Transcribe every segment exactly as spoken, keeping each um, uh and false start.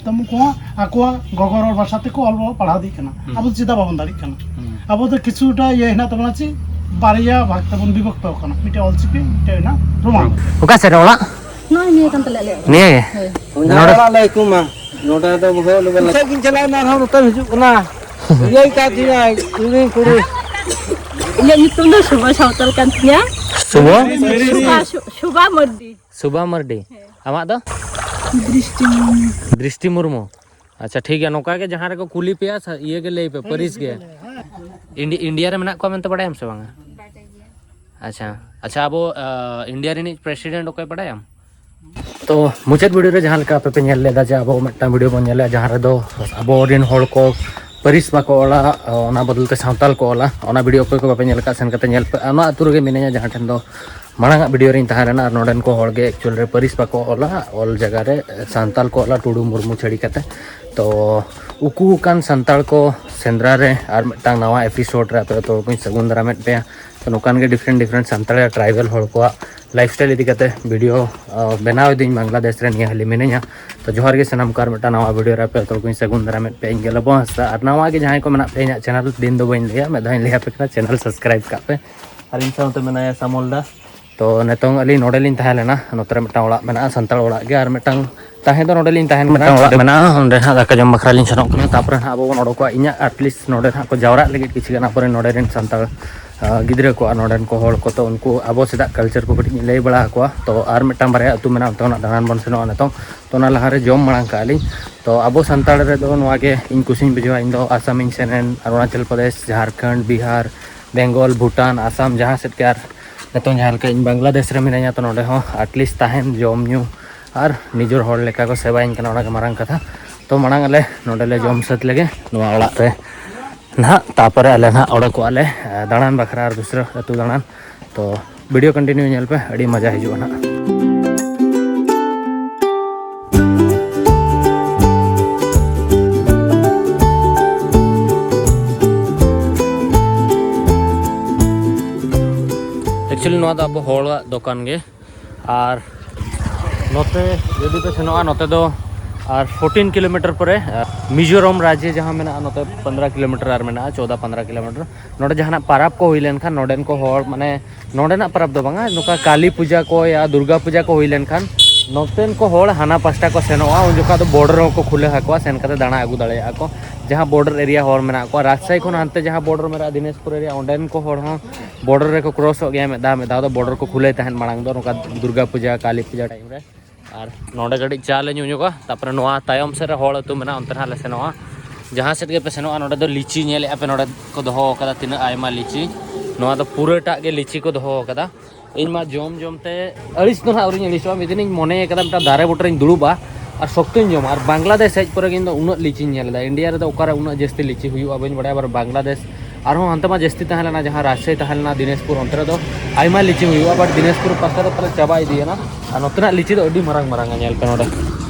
ᱛᱟᱵᱚᱱ ᱠᱚᱦᱚᱸ ᱟᱠᱚᱣᱟᱜ ᱜᱚᱜᱚ ᱨᱚᱲ ᱵᱷᱟᱥᱟ ᱛᱮᱠᱚ ᱚᱞ ᱯᱟᱲᱦᱟᱣ ᱤᱫᱤᱜ ᱠᱟᱱᱟ᱾ ᱦᱩᱸ᱾ ᱟᱵᱚ ᱫᱚ ᱪᱮᱫᱟᱜ ᱵᱟᱵᱚᱱ ᱫᱟᱲᱮᱭᱟᱜ ᱠᱟᱱᱟ? ᱦᱩᱸ᱾ ᱟᱵᱚ ᱫᱚ ᱠᱤᱪᱷᱩᱴᱟ ᱤᱭᱟᱹ ᱦᱮᱱᱟᱜ ᱛᱟᱵᱚᱱᱟ, ᱪᱮᱫ ᱵᱟᱨᱭᱟ ᱵᱷᱟᱜᱽ ᱛᱮᱵᱚᱱ ᱵᱤᱵᱷᱚᱠᱛᱚ ᱟᱠᱟᱱᱟ, ᱢᱤᱫᱴᱮᱱ ᱚᱞᱪᱤᱠᱤ, ᱢᱤᱫᱴᱮᱱ ᱦᱮᱱᱟᱜ ᱨᱳᱢᱟᱱ᱾ ᱚᱠᱟ ᱥᱮᱫ ᱨᱮ ᱚᱲᱟᱜ? ᱱᱚᱜᱼᱚᱭ ᱱᱤᱭᱟᱹ ᱠᱟᱱ ᱛᱟᱞᱮᱭᱟ ᱟᱞᱮᱭᱟᱜ ᱚᱲᱟᱜ᱾ ᱱᱤᱭᱟᱹ ᱜᱮ? ᱦᱳᱭ᱾ ᱱᱚᱰᱮ? ᱚᱲᱟᱜ ᱞᱮ ᱟᱹᱭᱠᱟᱹᱣ ᱢᱟ᱾ ᱱᱚᱰᱮ ᱫᱚ ᱵᱚᱦᱚᱜ ᱞᱮ ᱵᱮᱞᱟ᱾ ᱥᱮᱫ ᱜᱤᱧ ᱪᱟᱞᱟᱣ ᱮᱱᱟ, ᱟᱨᱦᱚᱸ ᱱᱚᱛᱮᱢ ᱦᱤᱡᱩᱜ ᱠᱟᱱᱟ᱾ ᱞᱟᱹᱭ ᱠᱟᱜ ᱛᱤᱧᱟᱹ ᱤᱧᱨᱮᱱ ᱠᱩᱲᱤ᱾ ᱤᱧᱟᱹᱜ ᱧᱩᱛᱩᱢ ᱫᱚ ᱥᱩᱵᱷᱟ ᱥᱟᱶᱛᱟᱞ ᱠᱟᱱ ᱛᱤᱧᱟ᱾ ᱥᱩᱵᱷᱟ? ᱥᱩᱵᱷᱟ, ᱥᱩ-, ᱥᱩᱵᱷᱟ ᱢᱟᱨᱰᱤ᱾ ᱥᱩᱵᱷᱟ ᱢᱟᱨᱰᱤ᱾ ᱦᱮᱸ᱾ ᱟᱢᱟᱜ ᱫᱚ? ᱫᱨᱤᱥᱴᱤ ᱢᱩᱨᱢᱩ᱾ ᱫᱨᱤᱥᱴᱤ ᱢᱩᱨᱢᱩ᱾ ᱟᱪᱪᱷᱟ, ᱴᱷᱤᱠ ᱜᱮᱭᱟ, ᱱᱚᱝᱠᱟ ᱜᱮ ᱡᱟᱦᱟᱸ ᱨᱮᱠᱚ ᱠᱩᱞᱤ ᱯᱮᱭᱟ, ᱥᱟ-, ᱤᱭᱟᱹ ᱜᱮ ᱞᱟᱹᱭ ᱯᱮ, ᱯᱟᱹᱨᱤᱥ ᱜᱮ᱾ ᱤᱱᱰᱤ-, ᱤᱱᱰᱤᱭᱟ ᱨᱮ ᱢᱮᱱᱟᱜ ᱠᱚᱣᱟ ᱢᱮᱱᱛᱮ ᱵᱟᱲᱟᱭᱟᱢ ᱥᱮ ᱵᱟᱝᱟ? ᱟᱪᱪᱷᱟ, ᱟᱪᱪᱷᱟ, ᱟᱵᱚ, ᱟ, ᱤᱱᱰᱤᱭᱟ ᱨᱤᱱᱤᱡ ᱯᱨᱮᱥᱤᱰᱮᱱᱴ ᱚᱠᱚᱭ ᱵᱟᱲᱟᱭᱟᱢ? ᱛᱚ, ᱢᱩᱪᱟᱹᱫ ᱵᱷᱤᱰᱤᱭᱳ ᱨᱮ ᱡᱟᱦᱟᱸ ᱞᱮᱠᱟ ᱟᱯᱮ ᱯᱮ ᱧᱮᱞ ᱞᱮᱫᱟ ᱡᱮ ᱟᱵᱚ ᱢᱤᱫᱴᱟᱝ ᱵᱷᱤᱰᱤᱭᱳ ᱵᱚᱱ ᱧᱮᱞᱮᱫᱼᱟ, ᱡᱟᱦᱟᱸ ᱨᱮᱫᱚ ᱟᱵᱚ ᱨᱮᱱ ᱦᱚᱲ ᱠᱚ ᱯᱟᱹᱨᱤᱥ ᱵᱟᱠᱚ ᱚᱞᱟ, ᱚᱱᱟ ᱵᱚᱫᱚᱞ ᱛᱮ ᱥᱟᱶᱛᱟᱞ ᱠᱚ ᱚᱞᱟ᱾ ᱚᱱᱟ ᱵᱷᱤᱰᱤᱭᱳ ᱚᱠᱚᱭ ᱠᱚ ᱵᱟᱯᱮ ᱧᱮᱞ ᱟᱠᱟᱫ, ᱥᱮᱱ ᱠᱟᱛᱮ ᱧᱮᱞ ᱯᱮ᱾ ᱚᱱᱟ ᱟᱹᱛᱩ ᱨᱮᱜᱮ ᱢᱤᱱᱟᱹᱧᱟ, ᱡᱟᱦᱟᱸ ᱴᱷᱮᱱ ᱫᱚ ᱢᱟᱲᱟᱝ ᱟᱜ ᱵᱷᱤᱰᱤᱭᱳ ᱨᱤᱧ ᱛᱟᱦᱮᱸ ᱞᱮᱱᱟ, ᱟᱨ ᱱᱚᱰᱮᱱ ᱠᱚ ᱦᱚᱲ ᱜᱮ ᱮᱠᱪᱩᱭᱮᱞ ᱨᱮ ᱯᱟᱹᱨᱤᱥ ᱵᱟᱠᱚ ᱚᱞᱟ, ᱚᱞ ᱡᱟᱭᱜᱟ ᱨᱮ ᱥᱟᱱᱛᱟᱞ ᱠᱚ ᱚᱞᱟ, ᱴᱩᱰᱩ ᱢᱩᱨᱢᱩ ᱪᱷᱟᱹᱲᱤ ᱠᱟᱛᱮ᱾ ᱛᱚ, ᱩᱠᱩ ᱟᱠᱟᱱ ᱥᱟᱱᱛᱟᱲ ᱠᱚ ᱥᱮᱸᱫᱽᱨᱟ ᱨᱮ ᱟᱨ ᱢᱤᱫᱴᱟᱝ ᱱᱟᱣᱟ ᱮᱯᱤᱥᱳᱰ ᱨᱮ ᱟᱯᱮ ᱡᱚᱛᱚ ᱦᱚᱲ ᱠᱚᱧ ᱥᱟᱹᱜᱩᱱ ᱫᱟᱨᱟᱢᱮᱫ ᱯᱮᱭᱟ᱾ ᱛᱚ, ᱱᱚᱝᱠᱟᱱ ᱜᱮ ᱰᱤᱯᱷᱟᱨᱮᱱᱴ ᱰᱤᱯᱷᱟᱨᱮᱱᱴ ᱥᱟᱱᱛᱟᱲ ᱴᱨᱟᱭᱵᱮᱞ ᱦᱚᱲ ᱠᱚᱣᱟᱜ ᱞᱟᱭᱤᱯᱷ ᱥᱴᱟᱭᱤᱞ ᱤᱫᱤ ᱠᱟᱛᱮ ᱵᱷᱤᱰᱤᱭᱳ, ᱟ, ᱵᱮᱱᱟᱣ ᱤᱫᱟᱹᱧ ᱵᱟᱝᱞᱟᱫᱮᱥ ᱨᱮ ᱱᱤᱭᱟᱹ ᱦᱟᱹᱞᱤ ᱢᱤᱱᱟᱹᱧᱟ᱾ ᱛᱚ, ᱡᱚᱦᱟᱨ ᱜᱮ ᱥᱟᱱᱟᱢ ᱠᱚ, ᱟᱨ ᱢᱤᱫᱴᱟᱝ ᱱᱟᱣᱟ ᱵᱷᱤᱰᱤᱭᱳ ᱨᱮ ᱟᱯᱮ ᱡᱚᱛᱚ ᱠᱚᱧ ᱥᱟᱹᱜᱩᱱ ᱫᱟᱨᱟᱢᱮᱫ ᱯᱮᱭᱟ᱾ ᱤᱧ ᱜᱮ ᱞᱚᱵᱚ ᱦᱟᱸᱥᱫᱟ, ᱟᱨ ᱱᱟᱣᱟ ᱜᱮ ᱡᱟᱦᱟᱸᱭ ᱠᱚ ᱢᱮᱱᱟᱜ ᱯᱮᱭᱟ ᱤᱧᱟᱹᱜ ᱪᱮᱱᱮᱞ, ᱫᱤᱱ ᱫᱚ ᱵᱟᱹᱧ ᱞᱟᱹᱭᱟ, ᱢᱤᱫ ᱫᱷᱟᱣ ᱤᱧ ᱞᱟᱹᱭ ᱟᱯᱮ ᱠᱟᱱᱟ, ᱪᱮᱱᱮᱞ ᱥᱟᱵᱥᱠᱨᱟᱭᱤᱵᱽ ᱠᱟᱜ ᱯᱮ᱾ ᱟᱨ ᱤᱧ ᱥᱟᱶᱛᱮ ᱢᱮᱱᱟᱭᱟ ᱥᱟᱢᱚᱞ ᱫᱟ᱾ ᱛᱚ, ᱱᱤᱛᱚᱝ ᱟᱹᱞᱤᱧ ᱱᱚᱰᱮ ᱞᱤᱧ ᱛᱟᱦᱮᱸ ᱞᱮᱱᱟ, ᱱᱚᱛᱮ ᱨᱮ ᱢᱤᱫᱴᱟᱝ ᱚᱲᱟᱜ ᱢᱮᱱᱟᱜᱼᱟ, ᱥᱟᱱᱛᱟᱲ ᱚᱲᱟᱜ ᱜᱮ, ᱟᱨ ᱢᱤᱫᱴᱟᱝ ᱛᱟᱦᱮᱸ ᱫᱚ ᱱᱚᱰᱮ ᱞᱤᱧ ᱛᱟᱦᱮᱱ ᱠᱟᱱᱟ, ᱢᱤᱫᱴᱟᱝ ᱚᱲᱟᱜ ᱢᱮᱱᱟᱜᱼᱟ, ᱚᱸᱰᱮ ᱱᱟᱦᱟᱜ ᱫᱟᱠᱟ ᱡᱚᱢ ᱵᱟᱠᱷᱨᱟ ᱞᱤᱧ ᱥᱮᱱᱚᱜ ᱠᱟᱱᱟ᱾ ᱛᱟᱯᱚᱨᱮ ᱱᱟᱦᱟᱜ ᱟᱵᱚ ᱵᱚᱱ ᱚᱰᱚᱠᱚᱜᱼᱟ, ᱤᱧᱟᱹᱜ ᱟᱴᱞᱤᱥᱴ ᱱᱚᱰᱮ ᱱᱟᱦᱟᱜ ᱠᱚ ᱡᱟᱣᱨᱟᱜ ᱞᱟᱹᱜᱤᱫ ᱠᱤᱪᱷᱩ ᱜᱟᱱ ᱟᱵᱚᱨᱮᱱ ᱱᱚᱰᱮ ᱨᱮᱱ ᱥᱟᱱᱛᱟᱲ, ᱟ, ᱜᱤᱫᱽᱨᱟᱹ ᱠᱚ ᱟᱨ ᱱᱚᱰᱮᱱ ᱠᱚ ᱦᱚᱲ ᱠᱚ᱾ ᱛᱚ, ᱩᱱᱠᱩ ᱟᱵᱚ ᱥᱮᱫᱟᱜ ᱠᱟᱞᱪᱟᱨ ᱠᱚ ᱠᱟᱹᱴᱤᱡ ᱤᱧ ᱞᱟᱹᱭ ᱵᱟᱲᱟ ᱟᱠᱚᱣᱟ᱾ ᱛᱚ, ᱟᱨ ᱢᱤᱫᱴᱟᱝ ᱵᱟᱨᱭᱟ ᱟᱹᱛᱩ ᱢᱮᱱᱟᱜᱼᱟ, ᱚᱱᱛᱮ ᱠᱷᱚᱱᱟᱜ ᱫᱟᱬᱟᱱ ᱵᱚᱱ ᱥᱮᱱᱚᱜᱼᱟ ᱱᱤᱛᱚᱝ᱾ ᱛᱚ, ᱚᱱᱟ ᱞᱟᱦᱟᱨᱮ ᱡᱚᱢ ᱢᱟᱲᱟᱝ ᱠᱟᱜᱼᱟ ᱞᱤᱧ᱾ ᱛᱚ, ᱟᱵᱚ ᱥᱟᱱᱛᱟᱲ ᱨᱮᱫᱚ ᱱᱚᱣᱟ ᱜᱮ ᱤᱧ ᱠᱩᱥᱤᱧ ᱵᱩᱡᱷᱟᱹᱣᱟ᱾ ᱤᱧ ᱫᱚ ᱟᱥᱟᱢᱤᱧ ᱥᱮᱱ ᱮᱱ, ᱚᱨᱩᱱᱟᱪᱚᱞ ᱯᱨᱚᱫᱮᱥ, ᱡᱷᱟᱲᱠᱷᱚᱸᱰ, ᱵᱤᱦᱟᱨ, ᱵᱮᱝᱜᱚᱞ, ᱵᱷᱩᱴᱟᱱ, ᱟᱥᱟᱢ, ᱡᱟᱦᱟᱸ ᱥᱮᱫ ᱜᱮ᱾ ᱟᱨ ᱱᱤᱛᱚᱝ ᱡᱟᱦᱟᱸ ᱞᱮᱠᱟ ᱤᱧ ᱵᱟᱝᱞᱟᱫᱮᱥ ᱨᱮ ᱢᱤᱱᱟᱹᱧᱟ, ᱛᱚ, ᱱᱚᱰᱮ ᱦᱚᱸ ᱟᱴᱞᱤᱥᱴ ᱛᱟᱦᱮᱱ, ᱡᱚᱢ ᱧᱩ ᱟᱨ ᱱᱤᱡᱚᱨ ᱦᱚᱲ ᱞᱮᱠᱟ ᱠᱚ ᱥᱮᱵᱟᱭᱤᱧ ᱠᱟᱱᱟ, ᱚᱱᱟ ᱜᱮ ᱢᱟᱨᱟᱝ ᱠᱟᱛᱷᱟ᱾ ᱛᱚ, ᱢᱟᱲᱟᱝ ᱟᱞᱮ ᱱᱚᱰᱮ ᱞᱮ ᱡᱚᱢ ᱥᱟᱹᱛ ᱞᱮᱜᱮ ᱱᱚᱣᱟ ᱚᱲᱟᱜ ᱨᱮ ᱱᱟᱦᱟᱜ, ᱛᱟᱯᱚᱨᱮ ᱟᱞᱮ ᱱᱟᱦᱟᱜ ᱚᱰᱚᱠᱚᱜᱼᱟ ᱞᱮ, ᱮ, ᱫᱟᱬᱟᱱ ᱵᱟᱠᱷᱨᱟ ᱟᱨ ᱫᱩᱥᱨᱟᱹ ᱟᱹᱛᱩ ᱫᱟᱬᱟᱱ᱾ ᱛᱚ, ᱵᱷᱤᱰᱤᱭᱳ ᱠᱚᱱᱴᱤᱱᱤᱭᱩ ᱧᱮᱞ ᱯᱮ, ᱟᱹᱰᱤ ᱢᱚᱡᱟ ᱦᱤᱡᱩᱜᱼᱟ ᱱᱟᱦᱟᱜ᱾ ᱮᱠᱪᱩᱭᱮᱞᱤ ᱱᱚᱣᱟ ᱫᱚ ᱟᱵᱚ ᱦᱚᱲᱟᱜ ᱫᱚᱠᱟᱱ ᱜᱮ᱾ ᱟᱨ ᱱᱚᱛᱮ ᱡᱩᱫᱤ ᱯᱮ ᱥᱮᱱᱚᱜᱼᱟ, ᱱᱚᱛᱮ ᱫᱚ ᱟᱨ ᱯᱷᱳᱨᱴᱤᱱ ᱠᱤᱞᱳᱢᱤᱴᱟᱨ ᱯᱚᱨᱮ, ᱟᱨ, ᱢᱤᱡᱳᱨᱟᱢ ᱨᱟᱡᱽᱡᱮ ᱡᱟᱦᱟᱸ ᱢᱮᱱᱟᱜᱼᱟ, ᱱᱚᱛᱮ ᱯᱚᱱᱫᱽᱨᱚ ᱠᱤᱞᱳᱢᱤᱴᱟᱨ ᱟᱨ ᱢᱮᱱᱟᱜᱼᱟ, ᱪᱳᱫᱟ ᱯᱚᱱᱫᱽᱨᱚ ᱠᱤᱞᱳᱢᱤᱴᱟᱨ᱾ ᱱᱚᱰᱮ ᱡᱟᱦᱟᱱᱟᱜ ᱯᱟᱨᱟᱵᱽ ᱠᱚ ᱦᱩᱭ ᱞᱮᱱᱠᱷᱟᱱ, ᱱᱚᱰᱮᱱ ᱠᱚ ᱦᱚᱲ, ᱢᱟᱱᱮ, ᱱᱚᱰᱮᱱᱟᱜ ᱯᱟᱨᱟᱵᱽ ᱫᱚ ᱵᱟᱝᱟ, ᱱᱚᱝᱠᱟ ᱠᱟᱞᱤ ᱯᱩᱡᱟ ᱠᱚ ᱭᱟ ᱫᱩᱨᱜᱟ ᱯᱩᱡᱟ ᱠᱚ ᱦᱩᱭ ᱞᱮᱱᱠᱷᱟᱱ, ᱱᱚᱛᱮᱱ ᱠᱚ ᱦᱚᱲ ᱦᱟᱱᱟ ᱯᱟᱥᱴᱟ ᱠᱚ ᱥᱮᱱᱚᱜᱼᱟ᱾ ᱩᱱ ᱡᱚᱠᱷᱟᱜ ᱫᱚ ᱵᱚᱨᱰᱟᱨ ᱦᱚᱸᱠᱚ ᱠᱷᱩᱞᱟᱹᱣ ᱟᱠᱚᱣᱟ, ᱥᱮᱱ ᱠᱟᱛᱮ ᱫᱟᱬᱟ ᱟᱹᱜᱩ ᱫᱟᱲᱮᱭᱟᱜᱼᱟ ᱠᱚ᱾ ᱡᱟᱦᱟᱸ ᱵᱚᱨᱰᱟᱨ ᱮᱨᱤᱭᱟ ᱦᱚᱲ ᱢᱮᱱᱟᱜ ᱠᱚᱣᱟ, ᱨᱟᱡᱽᱥᱟᱦᱤ ᱠᱷᱚᱱ ᱦᱟᱱᱛᱮ ᱡᱟᱦᱟᱸ ᱵᱚᱨᱰᱟᱨ ᱢᱮᱱᱟᱜᱼᱟ, ᱫᱤᱱᱟᱡᱽᱯᱩᱨ ᱮᱨᱤᱭᱟ, ᱚᱸᱰᱮᱱ ᱠᱚ ᱦᱚᱲ ᱦᱚᱸ ᱵᱚᱨᱰᱟᱨ ᱨᱮᱠᱚ ᱠᱨᱚᱥᱚᱜ ᱜᱮᱭᱟ᱾ ᱢᱤᱫ ᱫᱷᱟᱣ, ᱢᱤᱫ ᱫᱷᱟᱣ ᱫᱚ ᱵᱚᱨᱰᱟᱨ ᱠᱚ ᱠᱷᱩᱞᱟᱹᱣ ᱛᱟᱦᱮᱱ ᱢᱟᱲᱟᱝ ᱫᱚ, ᱱᱚᱝᱠᱟ ᱫᱩᱨᱜᱟ ᱯᱩᱡᱟ, ᱠᱟᱞᱤ ᱯᱩᱡᱟ ᱴᱟᱭᱤᱢ ᱨᱮ᱾ ᱟᱨ ᱱᱚᱰᱮ ᱠᱟᱹᱴᱤᱡ ᱪᱟ ᱞᱮ ᱧᱩ ᱧᱚᱜᱟ, ᱛᱟᱨᱯᱚᱨᱮ ᱱᱚᱣᱟ ᱛᱟᱭᱚᱢ ᱥᱮᱫ ᱨᱮ ᱦᱚᱲ ᱟᱹᱛᱩ ᱢᱮᱱᱟᱜᱼᱟ, ᱚᱱᱛᱮ ᱱᱟᱦᱟᱜ ᱞᱮ ᱥᱮᱱᱚᱜᱼᱟ᱾ ᱡᱟᱦᱟᱸ ᱥᱮᱫ ᱜᱮᱯᱮ ᱥᱮᱱᱚᱜᱼᱟ, ᱱᱚᱰᱮ ᱫᱚ ᱞᱤᱪᱤ ᱧᱮᱞᱮᱫᱼᱟ ᱯᱮ, ᱱᱚᱰᱮ ᱠᱚ ᱫᱚᱦᱚ ᱟᱠᱟᱫᱟ ᱛᱤᱱᱟᱹᱜ ᱟᱭᱢᱟ ᱞᱤᱪᱤ᱾ ᱱᱚᱣᱟ ᱫᱚ ᱯᱩᱨᱟᱹᱴᱟᱜ ᱜᱮ ᱞᱤᱪᱤ ᱠᱚ ᱫᱚᱦᱚ ᱟᱠᱟᱫᱟ᱾ ᱤᱧ ᱢᱟ ᱡᱚᱢ ᱡᱚᱢ ᱛᱮ ᱟᱹᱲᱤᱥ ᱫᱚ ᱱᱟᱦᱟᱜ ᱟᱹᱣᱨᱤᱧ ᱟᱹᱲᱤᱥᱚᱜᱼᱟ᱾ ᱢᱤᱫ ᱫᱤᱱᱤᱧ ᱢᱚᱱᱮ ᱟᱠᱟᱫᱟ, ᱢᱤᱫᱴᱟᱝ ᱫᱟᱨᱮ ᱵᱩᱴᱟᱹ ᱨᱤᱧ ᱫᱩᱲᱩᱵᱼᱟ ᱟᱨ ᱥᱚᱠᱛᱚᱧ ᱡᱚᱢᱟ᱾ ᱟᱨ ᱵᱟᱝᱞᱟᱫᱮᱥ ᱦᱮᱡ ᱯᱚᱨᱮ ᱜᱮ ᱤᱧ ᱫᱚ ᱩᱱᱟᱹᱜ ᱞᱤᱪᱤᱧ ᱧᱮᱞ ᱮᱫᱟ᱾ ᱤᱱᱰᱤᱭᱟ ᱨᱮᱫᱚ ᱚᱠᱟᱨᱮ ᱩᱱᱟᱹᱜ ᱡᱟᱹᱥᱛᱤ ᱞᱤᱪᱤ ᱦᱩᱭᱩᱜᱼᱟ, ᱵᱟᱹᱧ ᱵᱟᱲᱟᱭᱟ᱾ ᱟᱵᱟᱨ ᱵᱟᱝᱞᱟᱫᱮᱥ ᱟᱨᱦᱚᱸ ᱦᱟᱱᱛᱮ ᱢᱟ ᱡᱟᱹᱥᱛᱤ ᱛᱟᱦᱮᱸ ᱞᱮᱱᱟ, ᱡᱟᱦᱟᱸ ᱨᱟᱡᱽᱥᱟᱦᱤ ᱛᱟᱦᱮᱸ ᱞᱮᱱᱟ ᱫᱤᱱᱟᱡᱽᱯᱩᱨ, ᱚᱱᱛᱮ ᱨᱮᱫᱚ ᱟᱭᱢᱟ ᱞᱤᱪᱤ ᱦᱩᱭᱩᱜᱼᱟ, but ᱫᱤᱱᱟᱡᱽᱯᱩᱨ ᱯᱟᱥᱴᱟ ᱫᱚ ᱯᱟᱞᱮ ᱪᱟᱵᱟ ᱤᱫᱤᱭᱮᱱᱟ᱾ ᱟᱨ ᱱᱚᱛᱮᱱᱟᱜ ᱞᱤᱪᱤ ᱫᱚ ᱟᱹᱰᱤ ᱢᱟᱨᱟᱝ ᱢᱟᱨᱟᱝᱟ, ᱧᱮᱞ ᱯᱮ ᱱᱚᱰᱮ,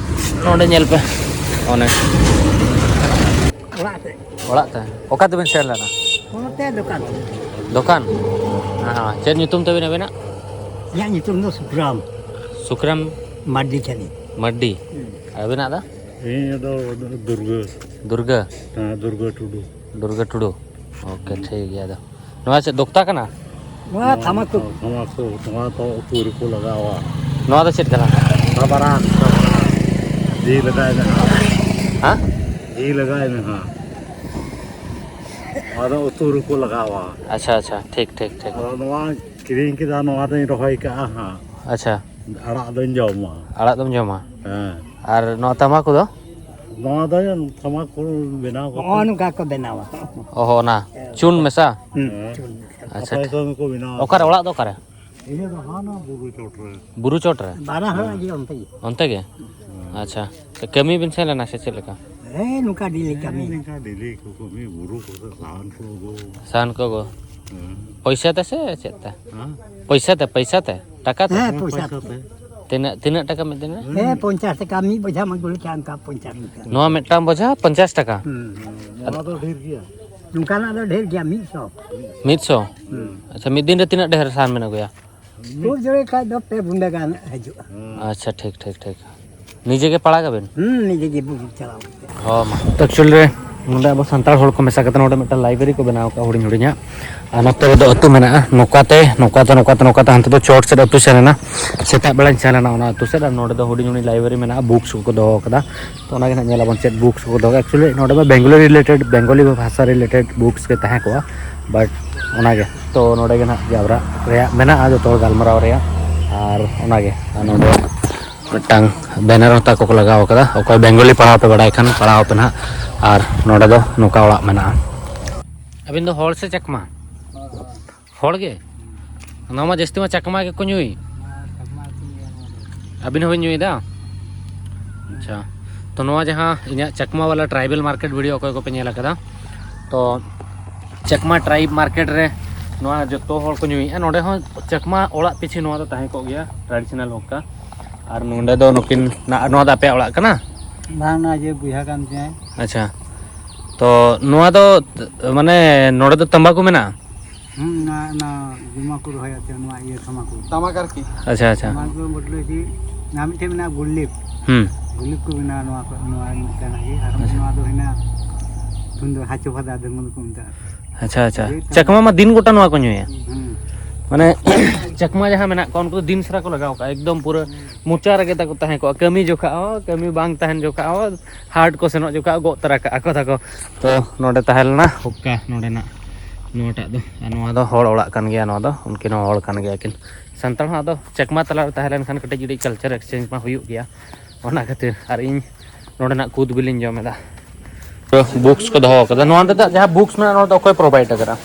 ᱱᱚᱰᱮ ᱧᱮᱞ ᱯᱮ, ᱚᱱᱮ ᱚᱲᱟᱜ ᱛᱮ᱾ ᱚᱲᱟᱜ ᱛᱮ? ᱚᱠᱟ ᱛᱮᱵᱮᱱ ᱥᱮᱱ ᱞᱮᱱᱟ? ᱚᱱᱟᱛᱮ ᱫᱚᱠᱟᱱ᱾ ᱫᱚᱠᱟᱱ? ᱦᱮᱸ, ᱪᱮᱫ ᱧᱩᱛᱩᱢ ᱛᱟᱵᱤᱱ ᱟᱵᱤᱱᱟᱜ? ᱤᱧᱟᱹᱜ ᱧᱩᱛᱩᱢ ᱫᱚ ᱥᱩᱠᱨᱟᱢ᱾ ᱥᱩᱠᱨᱟᱢ? ᱢᱟᱨᱰᱤ ᱠᱟᱹᱱᱟᱹᱧ᱾ ᱢᱟᱨᱰᱤ? ᱦᱩᱸ᱾ ᱟᱵᱤᱱᱟᱜ ᱫᱚ? ᱤᱧᱟᱹᱜ ᱫᱚ ᱫᱩᱨᱜᱟᱹ᱾ ᱫᱩᱨᱜᱟᱹ? ᱦᱮᱸ, ᱫᱩᱨᱜᱟᱹ ᱴᱩᱰᱩ᱾ ᱫᱩᱨᱜᱟᱹ ᱴᱩᱰᱩ? ᱳᱠᱮ, ᱦᱩᱸ᱾ ᱴᱷᱤᱠ ᱜᱮᱭᱟ᱾ ᱟᱫᱚ ᱱᱚᱣᱟ ᱪᱮᱫ ᱫᱚᱠᱛᱟ ᱠᱟᱱᱟ? ᱱᱚᱣᱟ ᱛᱷᱟᱢᱟᱠᱩᱨ᱾ ᱛᱷᱟᱢᱟᱠᱩᱨ, ᱱᱚᱣᱟ ᱫᱚ ᱩᱛᱩ ᱨᱮᱠᱚ ᱞᱟᱜᱟᱣᱟ᱾ ᱱᱚᱣᱟ ᱫᱚ ᱪᱮᱫ ᱠᱟᱱᱟ? ᱥᱟᱵᱟᱨᱟ, ᱥᱟᱵᱟᱨᱟ᱾ ᱡᱤ ᱞᱟᱜᱟᱭ ᱢᱮ ᱦᱟᱸᱜ᱾ ᱦᱮᱸ? ᱡᱤ ᱞᱟᱜᱟᱭ ᱢᱮ ᱦᱟᱸᱜ᱾ ᱱᱚᱣᱟ ᱫᱚ ᱩᱛᱩ ᱨᱮᱠᱚ ᱞᱟᱜᱟᱣᱟ᱾ ᱟᱪᱪᱷᱟ, ᱟᱪᱪᱷᱟ, ᱴᱷᱤᱠ, ᱴᱷᱤᱠ, ᱴᱷᱤᱠ᱾ ᱟᱫᱚ ᱱᱚᱣᱟ ᱠᱤᱨᱤᱧ ᱠᱮᱫᱟ, ᱱᱚᱣᱟ ᱫᱚᱧ ᱨᱚᱦᱚᱭ ᱠᱟᱜᱼᱟ ᱦᱟᱸᱜ᱾ ᱟᱪᱪᱷᱟ᱾ ᱟᱲᱟᱜ ᱫᱚᱧ ᱡᱚᱢᱟ᱾ ᱟᱲᱟᱜ ᱫᱚᱢ ᱡᱚᱢᱟ? ᱦᱮᱸ᱾ ᱟᱨ ᱱᱚᱣᱟ ᱛᱟᱢᱟᱠᱩ ᱫᱚ? ᱱᱚᱣᱟ ᱫᱚ ᱛᱟᱢᱟᱠᱩ ᱵᱮᱱᱟᱣ ᱠᱟᱛᱮ᱾ ᱱᱚᱜᱼᱚ ᱱᱚᱝᱠᱟ ᱠᱚ ᱵᱮᱱᱟᱣᱟ᱾ ᱚᱦᱚ, ᱚᱱᱟ ᱦᱮᱸ᱾ ᱪᱩᱱ ᱢᱮᱥᱟ? ᱦᱩᱸ, ᱦᱮᱸ᱾ ᱪᱩᱱ ᱢᱮᱥᱟ᱾ ᱟᱪᱪᱷᱟ, ᱟᱯᱮ ᱟᱪᱪᱷᱟ᱾ ᱥᱮᱱ ᱠᱚ ᱵᱮᱱᱟᱣᱟ᱾ ᱚᱠᱟᱨᱮ, ᱚᱲᱟᱜ ᱫᱚ ᱚᱠᱟᱨᱮ? ᱤᱧᱟᱹᱜ ᱫᱚ ᱦᱟᱱᱟ ᱵᱩᱨᱩ ᱪᱚᱴ ᱨᱮ᱾ ᱵᱩᱨᱩ ᱪᱚᱴ ᱨᱮ? ᱵᱟᱱᱟ ᱦᱚᱲᱟᱜ ᱜᱮ ᱚᱱᱛᱮ ᱜᱮ᱾ ᱚᱱᱛᱮ ᱜᱮ? ᱦᱮᱸ᱾ ᱟᱪᱪᱷᱟ᱾ ᱛᱚ, ᱠᱟᱹᱢᱤ ᱵᱮᱱ ᱥᱮᱱ ᱞᱮᱱᱟ ᱥᱮ ᱪᱮᱫ ᱞᱮᱠᱟ? ᱦᱮᱸ, ᱱᱚᱝᱠᱟ ᱰᱮᱞᱤ ᱠᱟᱹᱢᱤ᱾ ᱦᱮᱸ, ᱱᱚᱝᱠᱟ ᱰᱮᱞᱤ ᱠᱚ ᱠᱟᱹᱢᱤ, ᱵᱩᱨᱩ ᱠᱚᱨᱮ ᱥᱟᱦᱟᱱ ᱠᱚ ᱟᱹᱜᱩ᱾ ᱥᱟᱦᱟᱱ ᱠᱚ ᱟᱹᱜᱩ? ᱦᱮᱸ᱾ ᱯᱚᱭᱥᱟ ᱛᱮ ᱥᱮ ᱪᱮᱫ ᱛᱮ? ᱦᱮᱸ? ᱯᱚᱭᱥᱟ ᱛᱮ, ᱯᱚᱭᱥᱟ ᱛᱮ? ᱴᱟᱠᱟ ᱛᱮ? ᱦᱮᱸ, ᱯᱚᱭᱥᱟ ᱯᱚᱭᱥᱟ ᱛᱮ᱾ ᱛᱮ᱾ ᱛᱤᱱᱟᱹᱜ, ᱛᱤᱱᱟᱹᱜ ᱴᱟᱠᱟ ᱢᱤᱫ ᱫᱤᱱ ᱨᱮ? ᱦᱮᱸ, ᱯᱚᱧᱪᱟᱥ ᱴᱟᱠᱟ, ᱢᱤᱫ ᱵᱚᱡᱷᱟᱢ ᱟᱹᱜᱩ ᱞᱮᱠᱷᱟᱱ ᱚᱱᱠᱟ ᱯᱚᱧᱪᱟᱥ ᱴᱟᱠᱟ᱾ ᱱᱚᱣᱟ ᱢᱤᱫᱴᱟᱝ ᱵᱚᱡᱷᱟ ᱯᱚᱧᱪᱟᱥ ᱴᱟᱠᱟ? ᱦᱩᱸ᱾ ᱱᱚᱣᱟ ᱫᱚ ᱰᱷᱮᱨ ᱜᱮᱭᱟ᱾ ᱱᱚᱝᱠᱟᱱᱟᱜ ᱫᱚ ᱰᱷᱮᱨ ᱜᱮᱭᱟ, ᱢᱤᱫ ᱥᱚ᱾ ᱢᱤᱫ ᱥᱚ? ᱦᱩᱸ᱾ ᱟᱪᱪᱷᱟ, ᱢᱤᱫ ᱫᱤᱱ ᱨᱮ ᱛᱤᱱᱟᱹᱜ ᱰᱷᱮᱨ ᱥᱟᱦᱟᱱ ᱵᱮᱱ ᱟᱹᱜᱩᱭᱟ? ᱠᱷᱩᱵ ᱡᱳᱨᱮ ᱠᱷᱟᱡ ᱫᱚ ᱯᱮ ᱵᱩᱸᱫᱟᱹ ᱜᱟᱱ ᱦᱤᱡᱩᱜᱼᱟ᱾ ᱦᱩᱸ᱾ ᱟᱪᱪᱷᱟ, ᱴᱷᱤᱠ, ᱴᱷᱤᱠ, ᱴᱷᱤᱠ᱾ ᱱᱤᱡᱮ ᱜᱮ ᱯᱟᱲᱟᱜᱟᱵᱮᱱ? ᱦᱩᱸ, ᱱᱤᱡᱮ ᱜᱮ ᱵᱩᱡᱽ ᱪᱟᱞᱟᱣ ᱠᱟᱛᱮ᱾ ᱦᱚᱸ, ᱢᱟ᱾ ᱛᱚ, actually ᱨᱮ ᱱᱚᱰᱮ ᱟᱵᱚ ᱥᱟᱱᱛᱟᱲ ᱦᱚᱲ ᱠᱚ ᱢᱮᱥᱟ ᱠᱟᱛᱮ ᱱᱚᱰᱮ ᱢᱤᱫᱴᱟᱝ library ᱠᱚ ᱵᱮᱱᱟᱣ ᱠᱟᱜᱼᱟ ᱦᱩᱰᱤᱧ ᱦᱩᱰᱤᱧᱟᱜ᱾ ᱟᱨ ᱱᱚᱛᱮ ᱨᱮᱫᱚ ᱟᱹᱛᱩ ᱢᱮᱱᱟᱜᱼᱟ᱾ ᱱᱚᱝᱠᱟᱛᱮ, ᱱᱚᱝᱠᱟᱛᱮ, ᱱᱚᱝᱠᱟᱛᱮ, ᱱᱚᱝᱠᱟᱛᱮ ᱦᱟᱱᱛᱮ ᱫᱚ ᱪᱚᱴ ᱥᱮᱫ ᱟᱹᱛᱩ ᱥᱮᱱ ᱮᱱᱟ᱾ ᱥᱮᱛᱟᱜ ᱵᱮᱲᱟᱧ ᱥᱮᱱ ᱞᱮᱱᱟ ᱚᱱᱟ ᱟᱹᱛᱩ ᱥᱮᱫ, ᱟᱨ ᱱᱚᱰᱮ ᱫᱚ ᱦᱩᱰᱤᱧ ᱦᱩᱰᱤᱧ library ᱢᱮᱱᱟᱜᱼᱟ, books ᱠᱚᱠᱚ ᱫᱚᱦᱚ ᱟᱠᱟᱫᱟ᱾ ᱛᱚ, ᱚᱱᱟᱜᱮ ᱱᱟᱦᱟᱜ ᱧᱮᱞ ᱟᱵᱚᱱ ᱪᱮᱫ books ᱠᱚᱠᱚ ᱫᱚᱦᱚ ᱠᱟᱜᱼᱟ᱾ Actually ᱱᱚᱰᱮ ᱫᱚ Bengali related, Bengali ᱵᱷᱟᱥᱟ related books ᱜᱮ ᱛᱟᱦᱮᱸ ᱠᱚᱜᱼᱟ, but ᱚᱱᱟᱜᱮ᱾ ᱛᱚ, ᱱᱚᱰᱮ ᱜᱮ ᱱᱟᱦᱟᱜ ᱡᱟᱣᱨᱟᱜ ᱨᱮᱭᱟᱜ ᱢᱮᱱᱟᱜᱼᱟ, ᱡᱚᱛᱚ ᱦᱚᱲ ᱜᱟᱞᱢᱟᱨᱟᱣ ᱨᱮᱭᱟᱜ᱾ ᱟᱨ ᱚᱱᱟᱜᱮ, ᱟᱨ ᱱᱚᱰᱮ ᱢᱤᱫᱴᱟᱝ banner ᱦᱚᱸ ᱛᱟᱠᱚ ᱠᱚ ᱞᱟᱜᱟᱣ ᱠᱟᱫᱟ, ᱚᱠᱚᱭ Bengali ᱯᱟᱲᱦᱟᱣ ᱯᱮ ᱵᱟᱲᱟᱭ ᱠᱷᱟᱱ ᱯᱟᱲᱦᱟᱣ ᱯᱮ ᱱᱟᱦᱟᱜ᱾ ᱟᱨ ᱱᱚᱰᱮ ᱫᱚ ᱱᱚᱝᱠᱟ ᱚᱲᱟᱜ ᱢᱮᱱᱟᱜᱼᱟ᱾ ᱟᱹᱵᱤᱱ ᱫᱚ ᱦᱚᱲ ᱥᱮ ᱪᱟᱠᱢᱟ? ᱦᱚᱲ ᱜᱮ? ᱱᱚᱣᱟ ᱢᱟ ᱡᱟᱹᱥᱛᱤ ᱢᱟ ᱪᱟᱠᱢᱟ ᱜᱮᱠᱚ ᱧᱩᱭ᱾ ᱟᱹᱵᱤᱱ ᱦᱚᱸᱵᱤᱱ ᱧᱩᱭᱮᱫᱟ? ᱟᱪᱪᱷᱟ, ᱛᱚ ᱱᱚᱣᱟ ᱡᱟᱦᱟᱸ ᱤᱧᱟᱹᱜ ᱪᱟᱠᱢᱟ ᱵᱟᱞᱟ tribal market video ᱚᱠᱚᱭ ᱠᱚᱯᱮ ᱧᱮᱞ ᱟᱠᱟᱫᱟ, ᱛᱚ ᱪᱟᱠᱢᱟ tribe market ᱨᱮ ᱱᱚᱣᱟ ᱡᱚᱛᱚ ᱦᱚᱲ ᱠᱚ ᱧᱩᱭᱮᱫᱼᱟ᱾ ᱱᱚᱰᱮ ᱦᱚᱸ ᱪᱟᱠᱢᱟ ᱚᱲᱟᱜ ᱯᱤᱪᱷᱤ ᱱᱚᱣᱟ ᱫᱚ ᱛᱟᱦᱮᱸ ᱠᱚᱜ ᱜᱮᱭᱟ traditional ᱦᱚᱠᱟ᱾ ᱟᱨ ᱱᱚᱰᱮ ᱫᱚ ᱱᱩᱠᱤᱱ ᱱᱟ-, ᱱᱚᱣᱟ ᱫᱚ ᱟᱯᱮᱭᱟᱜ ᱚᱲᱟᱜ ᱠᱟᱱᱟ? ᱵᱟᱝ, ᱱᱚᱣᱟ ᱡᱮ ᱵᱚᱭᱦᱟ ᱠᱟᱱ ᱛᱤᱧᱟᱭ᱾ ᱟᱪᱪᱷᱟ, ᱛᱚ ᱱᱚᱣᱟ ᱫᱚ ᱢᱟᱱᱮ ᱱᱚᱰᱮ ᱫᱚ ᱛᱟᱢᱵᱟᱠᱩ ᱢᱮᱱᱟᱜᱼᱟ? ᱦᱩᱸ, ᱱᱚᱣᱟ, ᱱᱚᱣᱟ ᱡᱚᱢᱟ ᱠᱚ ᱨᱚᱦᱚᱭᱟ ᱥᱮ ᱱᱚᱣᱟ ᱤᱭᱟᱹ ᱛᱟᱢᱟᱠᱩ᱾ ᱛᱟᱢᱟᱠ ᱟᱨᱠᱤ᱾ ᱟᱪᱪᱷᱟ, ᱟᱪᱪᱷᱟ᱾ ᱛᱟᱢᱟᱠ ᱫᱚ ᱢᱚᱛᱞᱚᱵ ᱠᱤ, ᱱᱚᱣᱟ ᱢᱤᱫᱴᱮᱱ ᱢᱮᱱᱟᱜᱼᱟ ᱜᱩᱞᱞᱤᱯ᱾ ᱦᱩᱸ᱾ ᱜᱩᱞᱞᱤᱯ ᱠᱚ ᱵᱮᱱᱟᱣᱟ ᱱᱚᱣᱟ ᱠᱚ, ᱱᱚᱣᱟ ᱢᱤᱫᱴᱮᱱ ᱜᱮ᱾ ᱟᱨ ᱟᱪᱪᱷᱟ᱾ ᱱᱚᱣᱟ ᱫᱚ ᱦᱮᱱᱟᱜ ᱛᱩᱱ ᱫᱚ ᱦᱟᱪᱚ ᱯᱷᱟᱫᱟ ᱫᱟᱹᱢᱩᱞ ᱠᱚ ᱢᱮᱛᱟᱜᱼᱟ᱾ ᱟᱪᱪᱷᱟ, ᱟᱪᱪᱷᱟ᱾ ᱡᱮ ᱪᱟᱠᱢᱟ ᱢᱟ ᱫᱤᱱ ᱜᱚᱴᱟ ᱱᱚᱣᱟ ᱠᱚ ᱧᱩᱭᱟ᱾ ᱦᱩᱸ᱾ ᱢᱟᱱᱮ ᱪᱟᱠᱢᱟ ᱡᱟᱦᱟᱸ ᱢᱮᱱᱟᱜ ᱠᱚᱣᱟ, ᱩᱱᱠᱩ ᱫᱚ ᱫᱤᱱ ᱥᱟᱨᱟ ᱠᱚ ᱞᱟᱜᱟᱣ ᱠᱟᱜᱼᱟ, ᱮᱠᱫᱚᱢ ᱯᱩᱨᱟᱹ ᱦᱩᱸ᱾ ᱢᱚᱪᱟ ᱨᱮᱜᱮ ᱛᱟᱠᱚ ᱛᱟᱦᱮᱸ ᱠᱚᱜᱼᱟ, ᱠᱟᱹᱢᱤ ᱡᱚᱠᱷᱟᱜ ᱦᱚᱸ, ᱠᱟᱹᱢᱤ ᱵᱟᱝ ᱛᱟᱦᱮᱱ ᱡᱚᱠᱷᱟᱜ ᱦᱚᱸ, ᱦᱟᱴ ᱠᱚ ᱥᱮᱱᱚᱜ ᱡᱚᱠᱷᱟᱜ ᱜᱚᱜ ᱛᱚᱨᱟ ᱠᱟᱜᱼᱟ ᱠᱚ ᱛᱟᱠᱚ᱾ ᱛᱚ ᱱᱚᱰᱮ ᱛᱟᱦᱮᱸ ᱞᱮᱱᱟ ᱦᱩᱠᱠᱟ ᱱᱚᱰᱮᱱᱟᱜ ᱱᱚᱣᱟᱴᱟᱜ ᱫᱚ, ᱟᱨ ᱱᱚᱣᱟ ᱫᱚ ᱦᱚᱲ ᱚᱲᱟᱜ ᱠᱟᱱ ᱜᱮᱭᱟ᱾ ᱱᱚᱣᱟ ᱫᱚ ᱩᱱᱠᱤᱱ ᱦᱚᱸ ᱦᱚᱲ ᱠᱟᱱ ᱜᱮᱭᱟ ᱠᱤᱱ᱾ ᱥᱟᱱᱛᱟᱲ ᱦᱚᱸ ᱟᱫᱚ ᱪᱟᱠᱢᱟ ᱛᱟᱞᱟ ᱨᱮ ᱛᱟᱦᱮᱸ ᱞᱮᱱᱠᱷᱟᱱ ᱠᱟᱹᱴᱤᱡ ᱠᱟᱹᱴᱤᱡ culture exchange ᱢᱟ ᱦᱩᱭᱩᱜ ᱜᱮᱭᱟ, ᱚᱱᱟ ᱠᱷᱟᱹᱛᱤᱨ᱾ ᱟᱨ ᱤᱧ ᱱᱚᱰᱮᱱᱟᱜ ᱠᱩᱫ ᱵᱤᱞᱤᱧ ᱡᱚᱢ ᱮᱫᱟ᱾ ᱯᱩᱨᱟᱹ books ᱠᱚ ᱫᱚᱦᱚ ᱟᱠᱟᱫᱟ᱾ ᱱᱚᱣᱟ ᱨᱮᱱᱟᱜ ᱡᱟᱦᱟᱸ books ᱢᱮᱱᱟᱜᱼᱟ, ᱱᱚᱣᱟ ᱫᱚ ᱚᱠᱚᱭ provide ᱟᱠᱟᱫᱟ?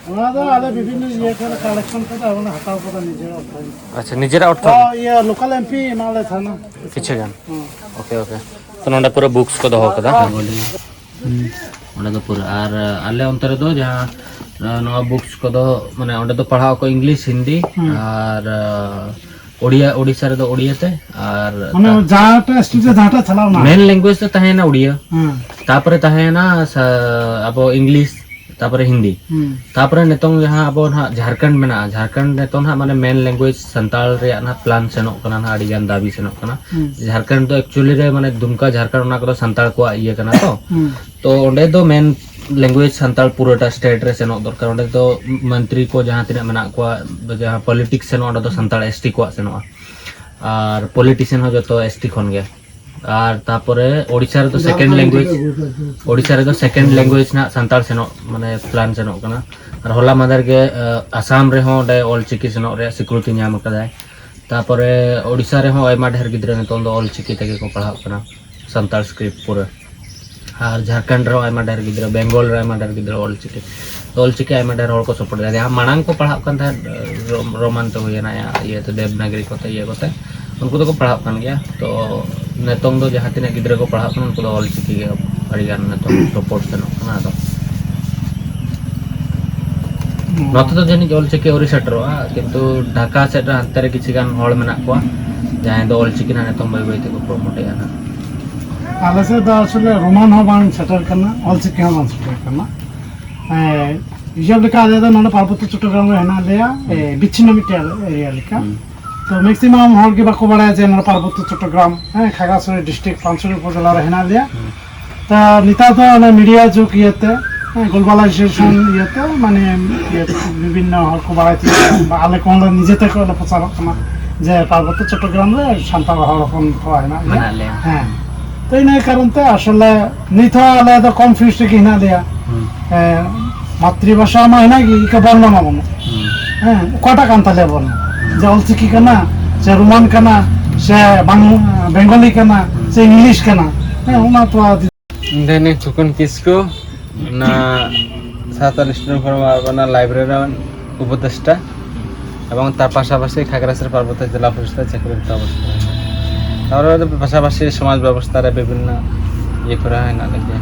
ᱚᱱᱟ ᱫᱚ ᱟᱞᱮ ᱵᱤᱵᱷᱤᱱᱱᱚ ᱤᱭᱟᱹ ᱠᱚᱨᱮ collection ᱠᱟᱛᱮ ᱟᱵᱚ ᱦᱟᱛᱟᱣ ᱠᱟᱫᱟ ᱱᱤᱡᱮᱨᱟᱜ ᱚᱨᱛᱷᱚ᱾ ᱟᱪᱪᱷᱟ, ᱱᱤᱡᱮᱨᱟᱜ ᱚᱨᱛᱷᱚ ᱛᱚ ᱜᱮ? ᱤᱭᱟᱹ local M P ᱮᱢᱟᱜ ᱞᱮ ᱛᱟᱦᱮᱱᱟ᱾ ᱠᱤᱪᱷᱩ ᱜᱟᱱ? ᱦᱩᱸ᱾ Okay, okay. ᱛᱚ ᱱᱚᱰᱮ ᱯᱩᱨᱟᱹ books ᱠᱚ ᱫᱚᱦᱚ ᱟᱠᱟᱫᱟ᱾ ᱦᱩᱸ᱾ ᱚᱸᱰᱮ ᱫᱚ ᱯᱩᱨᱟᱹ, ᱟᱨ ᱟᱞᱮ ᱚᱱᱛᱮ ᱨᱮᱫᱚ ᱡᱟᱦᱟᱸ, ᱱᱚᱣᱟ books ᱠᱚᱫᱚ, ᱢᱟᱱᱮ ᱚᱸᱰᱮ ᱫᱚ ᱯᱟᱲᱦᱟᱣ ᱟᱠᱚ English, ᱦᱤᱱᱫᱤ, ᱦᱩᱸ᱾ ᱟᱨ ᱳᱲᱤᱭᱟ, ᱳᱰᱤᱥᱟ ᱨᱮᱫᱚ ᱳᱲᱤᱭᱟ ᱛᱮ, ᱟᱨ ᱢᱟᱱᱮ ᱡᱟᱦᱟᱸᱴᱟᱜ state ᱨᱮ ᱡᱟᱦᱟᱸᱴᱟᱜ ᱪᱟᱞᱟᱣ ᱮᱱᱟ᱾ Main language ᱫᱚ ᱛᱟᱦᱮᱸᱭᱮᱱᱟ ᱳᱲᱤᱭᱟ᱾ ᱦᱮᱸ᱾ ᱛᱟᱯᱚᱨᱮ ᱛᱟᱦᱮᱸᱭᱮᱱᱟ ᱥᱟ-, ᱟᱵᱚ English, ᱛᱟᱯᱚᱨᱮ ᱦᱤᱱᱫᱤ᱾ ᱦᱩᱸ᱾ ᱛᱟᱯᱚᱨᱮ ᱱᱤᱛᱚᱝ ᱡᱟᱦᱟᱸ ᱟᱵᱚ ᱱᱟᱦᱟᱜ ᱡᱷᱟᱲᱠᱷᱚᱸᱰ ᱢᱮᱱᱟᱜᱼᱟ, ᱡᱷᱟᱲᱠᱷᱚᱸᱰ ᱱᱤᱛᱚᱝ ᱱᱟᱦᱟᱜ ᱢᱟᱱᱮ ᱢᱮᱱ ᱞᱮᱝᱜᱩᱭᱮᱡᱽ ᱥᱟᱱᱛᱟᱲ ᱨᱮᱭᱟᱜ ᱱᱟᱦᱟᱜ ᱯᱞᱟᱱ ᱥᱮᱱᱚᱜ ᱠᱟᱱᱟ, ᱱᱟᱦᱟᱜ ᱟᱹᱰᱤ ᱜᱟᱱ ᱫᱟᱹᱵᱤ ᱥᱮᱱᱚᱜ ᱠᱟᱱᱟ᱾ ᱦᱩᱸ᱾ ᱡᱷᱟᱲᱠᱷᱚᱸᱰ ᱫᱚ ᱮᱠᱪᱩᱭᱮᱞᱤ ᱨᱮ ᱢᱟᱱᱮ ᱫᱩᱢᱠᱟ, ᱡᱷᱟᱲᱠᱷᱚᱸᱰ, ᱚᱱᱟ ᱠᱚᱫᱚ ᱥᱟᱱᱛᱟᱲ ᱠᱚᱣᱟᱜ ᱤᱭᱟᱹ ᱠᱟᱱᱟ ᱛᱚ᱾ ᱦᱩᱸ᱾ ᱛᱚ ᱚᱸᱰᱮ ᱫᱚ ᱢᱮᱱ ᱞᱮᱝᱜᱩᱭᱮᱡᱽ ᱥᱟᱱᱛᱟᱲ ᱯᱩᱨᱟᱹᱴᱟ ᱥᱴᱮᱴ ᱨᱮ ᱥᱮᱱᱚᱜ ᱫᱚᱨᱠᱟᱨ᱾ ᱚᱸᱰᱮ ᱫᱚ ᱢᱚᱱᱛᱨᱤ ᱠᱚ ᱡᱟᱦᱟᱸ ᱛᱤᱱᱟᱹᱜ ᱢᱮᱱᱟᱜ ᱠᱚᱣᱟ, ᱡᱟᱦᱟᱸ ᱯᱚᱞᱤᱴᱤᱠᱥ ᱥᱮᱱᱚᱜᱼᱟ, ᱚᱸᱰᱮ ᱫᱚ ᱥᱟᱱᱛᱟᱲ ᱮᱥ ᱴᱤ ᱠᱚᱣᱟᱜ ᱥᱮᱱᱚᱜᱼᱟ᱾ ᱟᱨ ᱯᱚᱞᱤᱴᱤᱥᱤᱭᱟᱱ ᱦᱚᱸ ᱡᱚᱛᱚ ᱮᱥ ᱴᱤ ᱠᱷᱚᱱ ᱜᱮ᱾ ᱟᱨ ᱛᱟᱯᱚᱨᱮ ᱳᱰᱤᱥᱟ ᱨᱮᱫᱚ ᱥᱮᱠᱮᱱᱰ ᱞᱮᱝᱜᱩᱭᱮᱡᱽ, ᱳᱰᱤᱥᱟ ᱨᱮᱫᱚ ᱥᱮᱠᱮᱱᱰ ᱞᱮᱝᱜᱩᱭᱮᱡᱽ ᱱᱟᱜ ᱥᱟᱱᱛᱟᱲ ᱥᱮᱱᱚᱜ, ᱢᱟᱱᱮ, ᱯᱞᱟᱱ ᱥᱮᱱᱚᱜ ᱠᱟᱱᱟ᱾ ᱟᱨ ᱦᱚᱞᱟ ᱢᱟᱫᱷᱮᱨ ᱜᱮ, ᱟᱸ, ᱟᱥᱟᱢ ᱨᱮᱦᱚᱸ ᱚᱸᱰᱮ ᱚᱞ ᱪᱤᱠᱤ ᱥᱮᱱᱚᱜ ᱨᱮᱭᱟᱜ ᱥᱤᱠᱨᱩᱛᱤ ᱧᱟᱢ ᱟᱠᱟᱫᱟᱭ᱾ ᱛᱟᱯᱚᱨᱮ ᱳᱰᱤᱥᱟ ᱨᱮᱦᱚᱸ ᱟᱭᱢᱟ ᱰᱷᱮᱨ ᱜᱤᱫᱽᱨᱟᱹ ᱱᱤᱛᱚᱝ ᱫᱚ ᱚᱞ ᱪᱤᱠᱤ ᱛᱮᱜᱮ ᱠᱚ ᱯᱟᱲᱦᱟᱜ ᱠᱟᱱᱟ, ᱥᱟᱱᱛᱟᱲ ᱥᱠᱨᱤᱯᱴ ᱯᱩᱨᱟᱹ᱾ ᱟᱨ ᱡᱷᱟᱲᱠᱷᱚᱸᱰ ᱨᱮᱦᱚᱸ ᱟᱭᱢᱟ ᱰᱷᱮᱨ ᱜᱤᱫᱽᱨᱟᱹ, ᱵᱮᱝᱜᱚᱞ ᱨᱮ ᱟᱭᱢᱟ ᱰᱷᱮᱨ ᱜᱤᱫᱽᱨᱟᱹ ᱚᱞ ᱪᱤᱠᱤ, ᱚᱞ ᱪᱤᱠᱤ ᱟᱭᱢᱟ ᱰᱷᱮᱨ ᱦᱚᱲ ᱠᱚ ᱥᱟᱯᱳᱨᱴ ᱮᱫᱟ᱾ ᱡᱟᱦᱟᱸ ᱢᱟᱲᱟᱝ ᱠᱚ ᱯᱟᱲᱦᱟᱜ ᱠᱟᱱ ᱛᱟᱦᱮᱸᱫ, ᱨᱳ-, ᱨᱳᱢᱟᱱ ᱛᱮ ᱦᱩᱭᱮᱱᱟ, ᱤᱭᱟᱹ, ᱤᱭᱟᱹᱛᱮ, ᱫᱮᱵᱽᱱᱟᱜᱽᱨᱤ ᱠᱚᱛᱮ, ᱤᱭᱟᱹ ᱠᱚᱛᱮ, ᱩᱱᱠᱩ ᱫᱚᱠᱚ ᱯᱟᱲᱦᱟᱜ ᱠᱟᱱ ᱜᱮᱭᱟ᱾ ᱛᱚ ᱱᱤᱛᱚᱝ ᱫᱚ ᱡᱟᱦᱟᱸ ᱛᱤᱱᱟᱹᱜ ᱜᱤᱫᱽᱨᱟᱹ ᱠᱚ ᱯᱟᱲᱦᱟᱜ ᱠᱟᱱᱟ, ᱩᱱᱠᱩ ᱫᱚ ᱚᱞ ᱪᱤᱠᱤ ᱜᱮ ᱟᱹᱰᱤ ᱜᱟᱱ ᱱᱤᱛᱚᱝ ᱥᱟᱯᱳᱨᱴ ᱥᱮᱱᱚᱜ ᱠᱟᱱᱟ᱾ ᱟᱫᱚ ᱱᱚᱛᱮ ᱫᱚ ᱡᱟᱹᱱᱤᱡ ᱚᱞ ᱪᱤᱠᱤ ᱟᱹᱣᱨᱤ ᱥᱮᱴᱮᱨᱚᱜᱼᱟ, ᱠᱤᱱᱛᱩ ᱰᱷᱟᱠᱟ ᱥᱮᱫ ᱨᱮ ᱦᱟᱱᱛᱮ ᱨᱮ ᱠᱤᱪᱷᱩ ᱜᱟᱱ ᱦᱚᱲ ᱢᱮᱱᱟᱜ ᱠᱚᱣᱟ, ᱡᱟᱦᱟᱸᱭ ᱫᱚ ᱚᱞ ᱪᱤᱠᱤ ᱱᱟᱜ ᱱᱤᱛᱚᱝ ᱵᱟᱹᱭ ᱵᱟᱹᱭ ᱛᱮᱠᱚ ᱯᱨᱚᱢᱳᱴᱮᱜᱼᱟ ᱱᱟᱜ᱾ ᱟᱞᱮ ᱥᱮᱫ ᱫᱚ ᱟᱥᱚᱞᱮ ᱨᱳᱢᱟᱱ ᱦᱚᱸ ᱵᱟᱝ ᱥᱮᱴᱮᱨ ᱠᱟᱱᱟ, ᱚᱞ ᱪᱤᱠᱤ ᱦᱚᱸ ᱵᱟᱝ ᱥᱮᱴᱮᱨ ᱠᱟᱱᱟ᱾ ᱮ, ᱦᱤᱥᱟᱹᱵ ᱞᱮᱠᱟ ᱟᱞᱮ ᱫᱚ ᱱᱚᱰᱮ ᱯᱟᱨᱵᱚᱛᱭᱚ ᱪᱚᱴᱴᱚᱜᱨᱟᱢ ᱨᱮ ᱦᱮᱱᱟᱜ ᱞᱮᱭᱟ, ᱮ, ᱵᱤᱪᱷᱤᱱᱱᱚ ᱢᱤᱫᱴᱮᱱ ᱮᱨᱤᱭᱟ ᱞᱮᱠᱟ᱾ ᱦᱩᱸ᱾ ᱛᱚ ᱢᱮᱠᱥᱤᱢᱟᱢ ᱦᱚᱲ ᱜᱮ ᱵᱟᱠᱚ ᱵᱟᱲᱟᱭᱟ ᱡᱮ ᱱᱚᱰᱮ ᱯᱟᱨᱵᱚᱛᱭᱚ ᱪᱚᱴᱴᱚᱜᱨᱟᱢ, ᱦᱮᱸ, ᱠᱷᱟᱜᱟᱲᱟᱪᱷᱚᱲᱤ ᱰᱤᱥᱴᱨᱤᱠᱴ ᱯᱟᱱᱥᱩᱲᱤ ᱩᱯᱚᱡᱮᱞᱟ ᱨᱮ ᱦᱮᱱᱟᱜ ᱞᱮᱭᱟ᱾ ᱦᱩᱸ᱾ ᱛᱚ ᱱᱮᱛᱟᱨ ᱫᱚ ᱚᱱᱟ ᱢᱤᱰᱤᱭᱟ ᱡᱩᱜᱽ ᱤᱭᱟᱹᱛᱮ, ᱦᱮᱸ, ᱜᱞᱳᱵᱟᱞᱟᱭᱡᱮᱥᱚᱱ ᱤᱭᱟᱹᱛᱮ, ᱢᱟᱱᱮ, ᱤᱭᱟᱹ, ᱵᱤᱵᱷᱤᱱᱱᱚ ᱦᱚᱲ ᱠᱚ ᱵᱟᱲᱟᱭ ᱛᱤᱭᱳᱜ ᱫᱟ, ᱵᱟ ᱟᱞᱮ ᱠᱚᱦᱚᱸ ᱞᱮ ᱱᱤᱡᱮ ᱛᱮ ᱠᱚ ᱞᱮ ᱯᱨᱚᱪᱟᱨᱚᱜ ᱠᱟᱱᱟ ᱡᱮ ᱯᱟᱨᱵᱚᱛᱭᱚ ᱪᱚᱴᱴᱚᱜᱨᱟᱢ ᱨᱮ ᱥᱟᱱᱛᱟᱲ ᱦᱚᱲ ᱦᱚᱯᱚᱱ ᱠᱚ ᱦᱮᱱᱟᱜ ᱞᱮᱭᱟ᱾ ᱢᱮᱱᱟᱜ ᱞᱮᱭᱟ᱾ ᱦᱮᱸ᱾ ᱛᱚ ᱤᱱᱟᱹ ᱠᱟᱨᱚᱱ ᱛᱮ ᱟᱥᱚᱞᱮ ᱱᱤᱛ ᱦᱚᱸ ᱟᱞᱮ ᱫᱚ ᱠᱚᱱᱯᱷᱤᱭᱩᱡᱽ ᱨᱮᱜᱮ ᱦᱮᱱᱟᱜ ᱞᱮᱭᱟ᱾ ᱦᱩᱸ᱾ ᱦᱮᱸ, ᱢᱟᱛᱨᱤ ᱵᱷᱟᱥᱟ ᱢᱟ ᱦᱮᱱᱟᱜ ᱜᱮ, ᱤᱠᱟᱹ ᱵᱚᱨᱱᱚ ᱢᱟ ᱵᱟᱹᱱᱩᱜ᱾ ᱦᱩᱸ᱾ ᱦᱮᱸ, ᱚᱠᱟᱴᱟᱜ ᱠᱟᱱ ᱛᱟᱞᱮᱭᱟ ᱵᱚᱨᱱᱚ? ᱦᱩᱸ᱾ ᱡᱮ ᱚᱞᱪᱤᱠᱤ ᱠᱟᱱᱟ, ᱥᱮ ᱨᱳᱢᱟᱱ ᱠᱟᱱᱟ, ᱥᱮ ᱵᱟᱝ, ᱵᱮᱝᱜᱚᱞᱤ ᱠᱟᱱᱟ, ᱦᱩᱸ᱾ ᱥᱮ ᱤᱝᱞᱤᱥ ᱠᱟᱱᱟ? ᱦᱮᱸ, ᱚᱱᱟ ᱛᱚ ᱟᱨ ᱤᱧ ᱫᱚ ᱱᱩᱭ ᱯᱷᱩᱠᱩᱱ ᱠᱤᱥᱠᱩ, ᱚᱱᱟ ᱥᱟᱶᱛᱟᱞ ᱥᱴᱩᱰᱮᱱᱴ ᱯᱷᱳᱨᱟᱢ ᱟᱨ ᱚᱱᱟ ᱞᱟᱭᱵᱨᱮᱨᱤ ᱨᱮᱱ ᱩᱯᱚᱫᱮᱥᱴᱟ, ᱮᱵᱚᱝ ᱛᱟᱨ ᱯᱟᱥᱟᱯᱟᱥᱤ ᱠᱷᱟᱜᱽᱨᱟᱪᱷᱚᱲᱤ ᱯᱟᱨᱵᱚᱛᱭᱚ ᱡᱮᱞᱟ ᱯᱚᱨᱤᱥᱚᱫ ᱪᱟᱹᱠᱨᱤ ᱨᱚᱛ ᱚᱵᱚᱥᱛᱷᱟ᱾ ᱛᱟᱨᱯᱚᱨᱮ ᱫᱚ ᱯᱟᱥᱟᱯᱟᱥᱤ ᱥᱚᱢᱟᱡᱽ ᱵᱮᱵᱚᱥᱛᱷᱟ ᱨᱮ ᱵᱤᱵᱷᱤᱱᱱᱚ ᱤᱭᱟᱹ ᱠᱚᱨᱮ ᱦᱚᱸ ᱦᱮᱱᱟᱜ ᱞᱤᱧᱟ᱾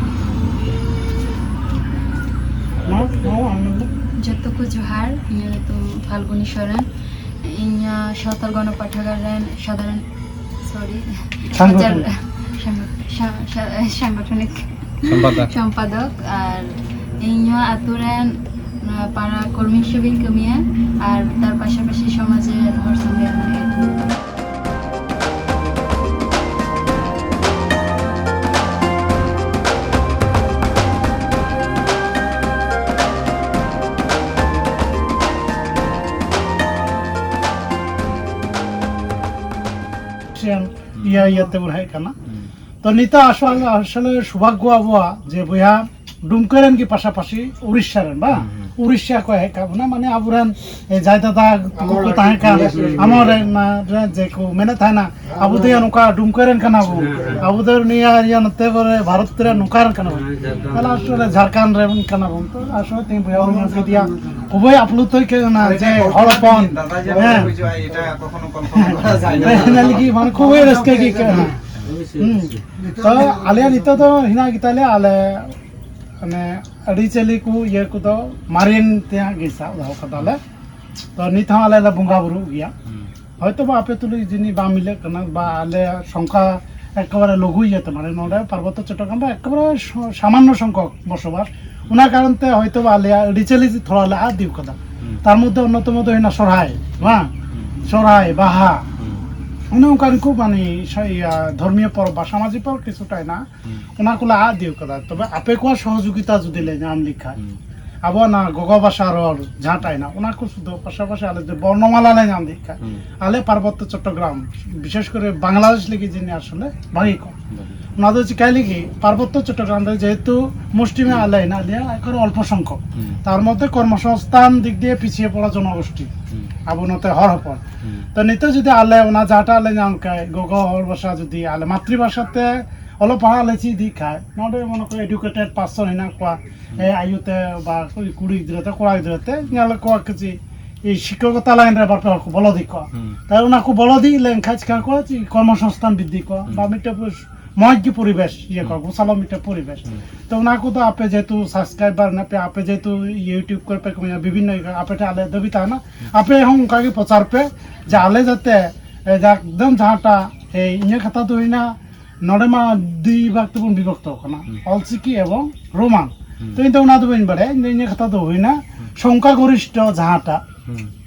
ᱡᱚᱛᱚ ᱠᱚ ᱡᱚᱦᱟᱨ, ᱤᱧᱟᱹᱜ ᱧᱩᱛᱩᱢ ᱯᱷᱟᱞᱜᱩᱱᱤ ᱥᱚᱨᱮᱱ᱾ ᱤᱧ, ᱟᱸ, ᱥᱟᱶᱛᱟᱞ ᱜᱚᱱᱚ ᱯᱟᱴᱷᱟᱜᱟᱨ ᱨᱮᱱ ᱥᱟᱫᱷᱟᱨᱚᱱ, sorry, ᱥᱟᱝᱜᱚᱴᱷᱚᱱᱤᱠ᱾ ᱥᱟᱝᱜᱚ-, ᱥᱟ-, ᱥᱟ-, ᱥᱟᱝᱜᱚᱴᱷᱚᱱᱤᱠ ᱥᱚᱢᱯᱟᱫᱚᱠ᱾ ᱥᱚᱢᱯᱟᱫᱚᱠ, ᱟᱨ ᱤᱧ ᱱᱚᱣᱟ ᱟᱛᱳ ᱨᱮᱱ, ᱱᱚᱣᱟ ᱯᱟᱲᱟ ᱠᱚᱨᱢᱤ ᱦᱤᱥᱟᱹᱵᱤᱧ ᱠᱟᱹᱢᱤᱭᱟ ᱟᱨ ᱛᱟᱨ ᱯᱟᱥᱟᱯᱟᱥᱤ ᱥᱚᱢᱟᱡᱽ ᱨᱮᱱ ᱦᱚᱲ ᱥᱚᱸᱜᱮ ᱢᱟᱱᱮ ᱤᱭᱟᱹ ᱤᱭᱟᱹ ᱛᱮᱵᱚᱱ ᱦᱮᱡ ᱠᱟᱱᱟ᱾ ᱛᱚ ᱱᱤᱛᱚᱜ ᱟᱥᱚᱞ, ᱟᱥᱚᱞᱮ ᱥᱳᱵᱷᱟᱜᱜᱚ ᱟᱵᱚᱣᱟᱜ ᱡᱮ ᱵᱚᱭᱦᱟ ᱰᱩᱢᱠᱟᱹ ᱨᱮᱱ ᱜᱮ ᱯᱟᱥᱟᱯᱟᱥᱤ ᱩᱲᱤᱥᱥᱟ ᱨᱮᱱ ᱵᱟᱝ? ᱦᱩᱸ, ᱦᱩᱸ᱾ ᱩᱲᱤᱥᱥᱟ ᱠᱚ ᱦᱮᱡ ᱠᱟᱜ ᱵᱚᱱᱟ, ᱢᱟᱱᱮ ᱟᱵᱚᱨᱮᱱ, ᱮ, ᱡᱟᱭ ᱫᱟᱫᱟ ᱛᱟᱠᱚ ᱠᱚ ᱛᱟᱦᱮᱸ ᱠᱟᱱ, ᱦᱩᱸ, ᱦᱩᱸ᱾ ᱟᱢᱚᱞ ᱨᱮᱱ, ᱢᱟ, ᱨᱮ ᱡᱮ ᱠᱚ ᱢᱮᱱᱮᱫ ᱛᱟᱦᱮᱱᱟ, ᱟᱵᱚ ᱫᱚ ᱱᱚᱝᱠᱟ ᱰᱩᱢᱠᱟᱹ ᱨᱮᱱ ᱠᱟᱱᱟ ᱵᱚᱱ, ᱦᱩᱸ, ᱦᱩᱸ᱾ ᱟᱵᱚ ᱫᱚ ᱱᱤᱭᱟᱹ, ᱤᱭᱟᱹ ᱱᱚᱛᱮ ᱠᱚᱨᱮ ᱵᱷᱟᱨᱚᱛ ᱨᱮ ᱱᱚᱝᱠᱟ ᱨᱮᱱ ᱠᱟᱱᱟ ᱵᱚᱱ᱾ ᱦᱩᱸ, ᱡᱷᱟᱲᱠᱷᱚᱸᱰ᱾ ᱛᱟᱦᱞᱮ ᱟᱥᱚᱞᱮ ᱡᱷᱟᱲᱠᱷᱚᱸᱰ ᱨᱮᱱ ᱠᱟᱱᱟ ᱵᱚᱱ᱾ ᱛᱚ ᱟᱥᱚᱞᱮ ᱛᱮᱦᱮᱧ ᱵᱚᱭᱦᱟ ᱵᱚᱱ ᱧᱟᱢ ᱠᱮᱫᱮᱭᱟ, ᱠᱷᱩᱵᱮᱭ ᱟᱯᱞᱩᱛᱚᱭ ᱠᱟᱱᱟ ᱡᱮ ᱦᱚᱲ ᱦᱚᱯᱚᱱ, ᱦᱮᱸ᱾ ᱚᱱᱟ ᱞᱟᱹᱜᱤᱫ ᱢᱟᱱᱮ ᱠᱷᱩᱵᱮᱭ ᱨᱟᱹᱥᱠᱟᱹ ᱜᱮ ᱟᱹᱭᱠᱟᱹᱜ ᱠᱟᱱᱟ᱾ ᱦᱩᱸ᱾ ᱛᱚ ᱟᱞᱮᱭᱟᱜ ᱱᱤᱛᱚᱜ ᱫᱚ ᱦᱮᱱᱟᱜ ᱜᱮᱛᱟᱞᱮᱭᱟ, ᱟᱞᱮ ᱢᱟᱱᱮ ᱟᱹᱨᱤᱪᱟᱹᱞᱤ ᱠᱚ ᱤᱭᱟᱹ ᱠᱚᱫᱚ ᱢᱟᱨᱮᱱ ᱛᱮᱭᱟᱜ ᱜᱮ ᱥᱟᱵ ᱫᱚᱦᱚ ᱠᱟᱫᱟᱞᱮ᱾ ᱛᱚ ᱱᱤᱛ ᱦᱚᱸ ᱟᱞᱮ ᱞᱮ ᱵᱚᱸᱜᱟ ᱵᱩᱨᱩᱜ ᱜᱮᱭᱟ᱾ ᱦᱩᱸ᱾ ᱦᱚᱭᱛᱳ ᱵᱟ ᱟᱯᱮ ᱛᱩᱞᱩᱡ ᱡᱟᱹᱱᱤᱡ ᱵᱟᱝ ᱢᱤᱞᱟᱹᱜ ᱠᱟᱱᱟ, ᱵᱟ ᱟᱞᱮ ᱥᱚᱝᱠᱷᱟ ᱮᱠᱮᱵᱟᱨᱮ ᱞᱟᱹᱜᱩ ᱤᱭᱟᱹᱛᱮ, ᱢᱟᱱᱮ ᱱᱚᱰᱮ ᱯᱟᱨᱵᱚᱛᱛᱚ ᱪᱚᱴᱴᱚᱜᱨᱟᱢ ᱫᱚ ᱮᱠᱮᱵᱟᱨᱮ ᱥᱚ-, ᱥᱟᱢᱟᱱᱱᱚ ᱥᱚᱝᱠᱷᱚᱠ ᱵᱚᱥᱚᱵᱟᱥ᱾ ᱚᱱᱟ ᱠᱟᱨᱚᱱ ᱛᱮ ᱦᱚᱭᱛᱳ ᱵᱟ ᱟᱞᱮᱭᱟᱜ ᱟᱹᱨᱤᱪᱟᱹᱞᱤ ᱛᱷᱚᱲᱟ ᱞᱮ ᱟᱫ ᱤᱫᱤ ᱠᱟᱫᱟ᱾ ᱦᱩᱸ᱾ ᱛᱟᱨ ᱢᱚᱫᱽᱫᱷᱮ ᱚᱱᱱᱚᱛᱚᱢᱚ ᱫᱚ ᱦᱩᱭᱱᱟ ᱥᱚᱨᱦᱟᱭ, ᱵᱟᱝ? ᱦᱩᱸ᱾ ᱥᱚᱨᱦᱟᱭ, ᱵᱟᱦᱟ, ᱦᱩᱸ᱾ ᱚᱱᱮ ᱚᱱᱠᱟᱱ ᱠᱚ ᱢᱟᱱᱮ ᱥᱟ-, ᱤᱭᱟᱹ, ᱫᱷᱚᱨᱢᱤᱭᱚ ᱯᱚᱨᱚᱵᱽ ᱵᱟ ᱥᱟᱢᱟᱡᱤᱠ ᱯᱚᱨᱚᱵᱽ ᱠᱤᱪᱷᱩᱴᱟ ᱦᱮᱱᱟᱜᱼᱟ᱾ ᱦᱩᱸ᱾ ᱚᱱᱟ ᱠᱚᱞᱮ ᱟᱫ ᱤᱫᱤ ᱠᱟᱫᱟ᱾ ᱛᱚᱵᱮ ᱟᱯᱮ ᱠᱚᱣᱟᱜ ᱥᱚᱦᱚᱡᱳᱜᱤᱛᱟ ᱡᱩᱫᱤ ᱞᱮ ᱧᱟᱢ ᱞᱮᱠᱷᱟᱱ, ᱦᱩᱸ᱾ ᱟᱵᱚᱣᱟᱜ ᱚᱱᱟ ᱜᱚᱜᱚ ᱵᱷᱟᱥᱟ ᱨᱚᱲ ᱡᱟᱦᱟᱸᱴᱟᱜ ᱦᱮᱱᱟᱜ, ᱚᱱᱟ ᱠᱚ ᱥᱩᱫᱷᱟᱹ ᱯᱟᱥᱟᱯᱟᱥᱤ ᱟᱞᱮ ᱡᱩᱫᱤ ᱵᱚᱨᱱᱚᱢᱟᱞᱟ ᱞᱮ ᱧᱟᱢ ᱞᱮᱠᱷᱟᱱ, ᱦᱩᱸ᱾ ᱟᱞᱮ ᱯᱟᱨᱵᱚᱛᱛᱚ ᱪᱚᱴᱴᱚᱜᱨᱟᱢ, ᱵᱤᱥᱮᱥ ᱠᱚᱨᱮ ᱵᱟᱝᱞᱟᱫᱮᱥ ᱞᱟᱹᱜᱤᱫ ᱡᱟᱹᱱᱤᱡ ᱟᱥᱚᱞᱮ ᱵᱷᱟᱹᱜᱤ ᱠᱚᱜᱼᱟ᱾ ᱵᱷᱟᱹᱜᱤ᱾ ᱚᱱᱟ ᱫᱚ ᱪᱤᱠᱟᱹᱭ ᱞᱟᱹᱜᱤᱫ, ᱯᱟᱨᱵᱚᱛᱛᱚ ᱪᱚᱴᱴᱚᱜᱨᱟᱢ ᱨᱮ ᱡᱮᱦᱮᱛᱩ ᱢᱩᱥᱴᱤᱢᱮ ᱟᱞᱮ ᱦᱮᱱᱟᱜ ᱞᱮᱭᱟ, ᱮᱠᱷᱚᱱ ᱚᱞᱯᱚ ᱥᱚᱝᱠᱷᱚᱠ᱾ ᱦᱩᱸ᱾ ᱛᱟᱨ ᱢᱚᱫᱽᱫᱷᱮ ᱠᱚᱨᱢᱚᱥᱚᱝᱥᱛᱷᱟᱱ ᱫᱤᱠ ᱫᱤᱭᱮ ᱯᱤᱪᱷᱤᱭᱮ ᱯᱚᱲᱟ ᱡᱚᱱᱚᱜᱳᱥᱴᱤ, ᱦᱩᱸ᱾ ᱟᱵᱚ ᱱᱚᱛᱮ ᱦᱚᱲ ᱦᱚᱯᱚᱱ᱾ ᱦᱩᱸ᱾ ᱛᱚ ᱱᱤᱛᱚᱜ ᱡᱩᱫᱤ ᱟᱞᱮ ᱚᱱᱟ ᱡᱟᱦᱟᱸᱴᱟᱜ ᱞᱮ ᱧᱟᱢ ᱠᱷᱟᱡ, ᱜᱚᱜᱚ ᱦᱚᱲ ᱵᱷᱟᱥᱟ ᱡᱩᱫᱤ ᱟᱞᱮ ᱢᱟᱛᱨᱤ ᱵᱷᱟᱥᱟ ᱛᱮ ᱚᱞᱚᱜ ᱯᱟᱲᱦᱟᱜ ᱞᱮ ᱪᱮᱫ ᱤᱫᱤᱜ ᱠᱷᱟᱡ, ᱱᱚᱰᱮ ᱢᱚᱱᱮ ᱠᱚᱨᱚ educated person ᱦᱮᱱᱟᱜ ᱠᱚᱣᱟ, ᱦᱩᱸ᱾ ᱮ, ᱟᱭᱳ ᱛᱮ ᱵᱟ ᱠᱩᱲᱤ ᱜᱤᱫᱽᱨᱟᱹ ᱛᱮ ᱠᱚᱲᱟ ᱜᱤᱫᱽᱨᱟᱹ ᱛᱮ, ᱧᱮᱞ ᱠᱚᱣᱟ ᱠᱤ ᱪᱮᱫ, ᱮ, ᱥᱤᱠᱠᱷᱚᱠᱚᱛᱟ line ᱨᱮ ᱵᱟᱨ ᱯᱮ ᱦᱚᱲ ᱠᱚ ᱵᱚᱞᱚ ᱤᱫᱤ ᱠᱚᱣᱟ᱾ ᱦᱩᱸ᱾ ᱛᱟᱦᱞᱮ ᱚᱱᱟ ᱠᱚ ᱵᱚᱞᱚ ᱤᱫᱤ ᱞᱮᱱᱠᱷᱟᱡ ᱪᱤᱠᱟ ᱠᱚᱣᱟ, ᱪᱮᱫ ᱠᱚᱨᱢᱚᱥᱚᱝᱥᱛᱷᱟᱱ ᱵᱤᱫᱽᱫᱷᱤ ᱠᱚᱣᱟ, ᱦᱩᱸ᱾ ᱵᱟ ᱢᱤᱫᱴᱮᱡ ᱯᱚᱨᱤᱥ-, ᱢᱚᱡᱽ ᱜᱮ ᱯᱚᱨᱤᱵᱮᱥ, ᱤᱭᱟᱹ ᱠᱚᱣᱟ, ᱦᱩᱸ᱾ ᱜᱳᱥᱟᱞᱟ ᱢᱤᱫᱴᱮᱡ ᱯᱚᱨᱤᱵᱮᱥ᱾ ᱦᱩᱸ᱾ ᱛᱚ ᱚᱱᱟ ᱠᱚᱫᱚ ᱟᱯᱮ ᱡᱮᱦᱮᱛᱩ subscriber ᱦᱮᱱᱟᱜ ᱯᱮᱭᱟ, ᱟᱯᱮ ᱡᱮᱦᱮᱛᱩ YouTube ᱠᱚᱨᱮ ᱯᱮ ᱠᱟᱹᱢᱤᱭᱟ, ᱵᱤᱵᱷᱤᱱᱱᱚ ᱤᱭᱟᱹ, ᱟᱯᱮ ᱴᱷᱮᱱ ᱟᱞᱮ ᱫᱟᱹᱵᱤ ᱛᱟᱦᱮᱱᱟ, ᱦᱩᱸ᱾ ᱟᱯᱮ ᱦᱚᱸ ᱚᱱᱠᱟ ᱜᱮ ᱯᱨᱚᱪᱟᱨ ᱯᱮ, ᱡᱮ ᱟᱞᱮ ᱡᱟᱛᱮ, ᱮ, ᱡᱟ-, ᱮᱠᱫᱚᱢ ᱡᱟᱦᱟᱸᱴᱟᱜ, ᱮ, ᱤᱧᱟᱹᱜ ᱠᱟᱛᱷᱟ ᱫᱚ ᱦᱩᱭᱱᱟ, ᱱᱚᱰᱮ ᱢᱟ ᱫᱩᱭ ᱵᱷᱟᱜᱽ ᱛᱮᱵᱚᱱ ᱵᱤᱵᱷᱚᱠᱛᱚ ᱠᱟᱱᱟ, ᱦᱩᱸ᱾ ᱚᱞᱪᱤᱠᱤ ᱮᱵᱚᱝ ᱨᱳᱢᱟᱱ᱾ ᱛᱚ ᱤᱧ ᱫᱚ ᱚᱱᱟ ᱫᱚ ᱵᱟᱹᱧ ᱵᱟᱲᱟᱭᱟ᱾ ᱤᱧ ᱫᱚ ᱤᱧᱟᱹᱜ ᱠᱟᱛᱷᱟ ᱫᱚ ᱦᱩᱭᱱᱟ, ᱥᱚᱝᱠᱷᱟ ᱜᱚᱨᱤᱥᱴᱷᱚ ᱡᱟᱦᱟᱸᱴᱟᱜ,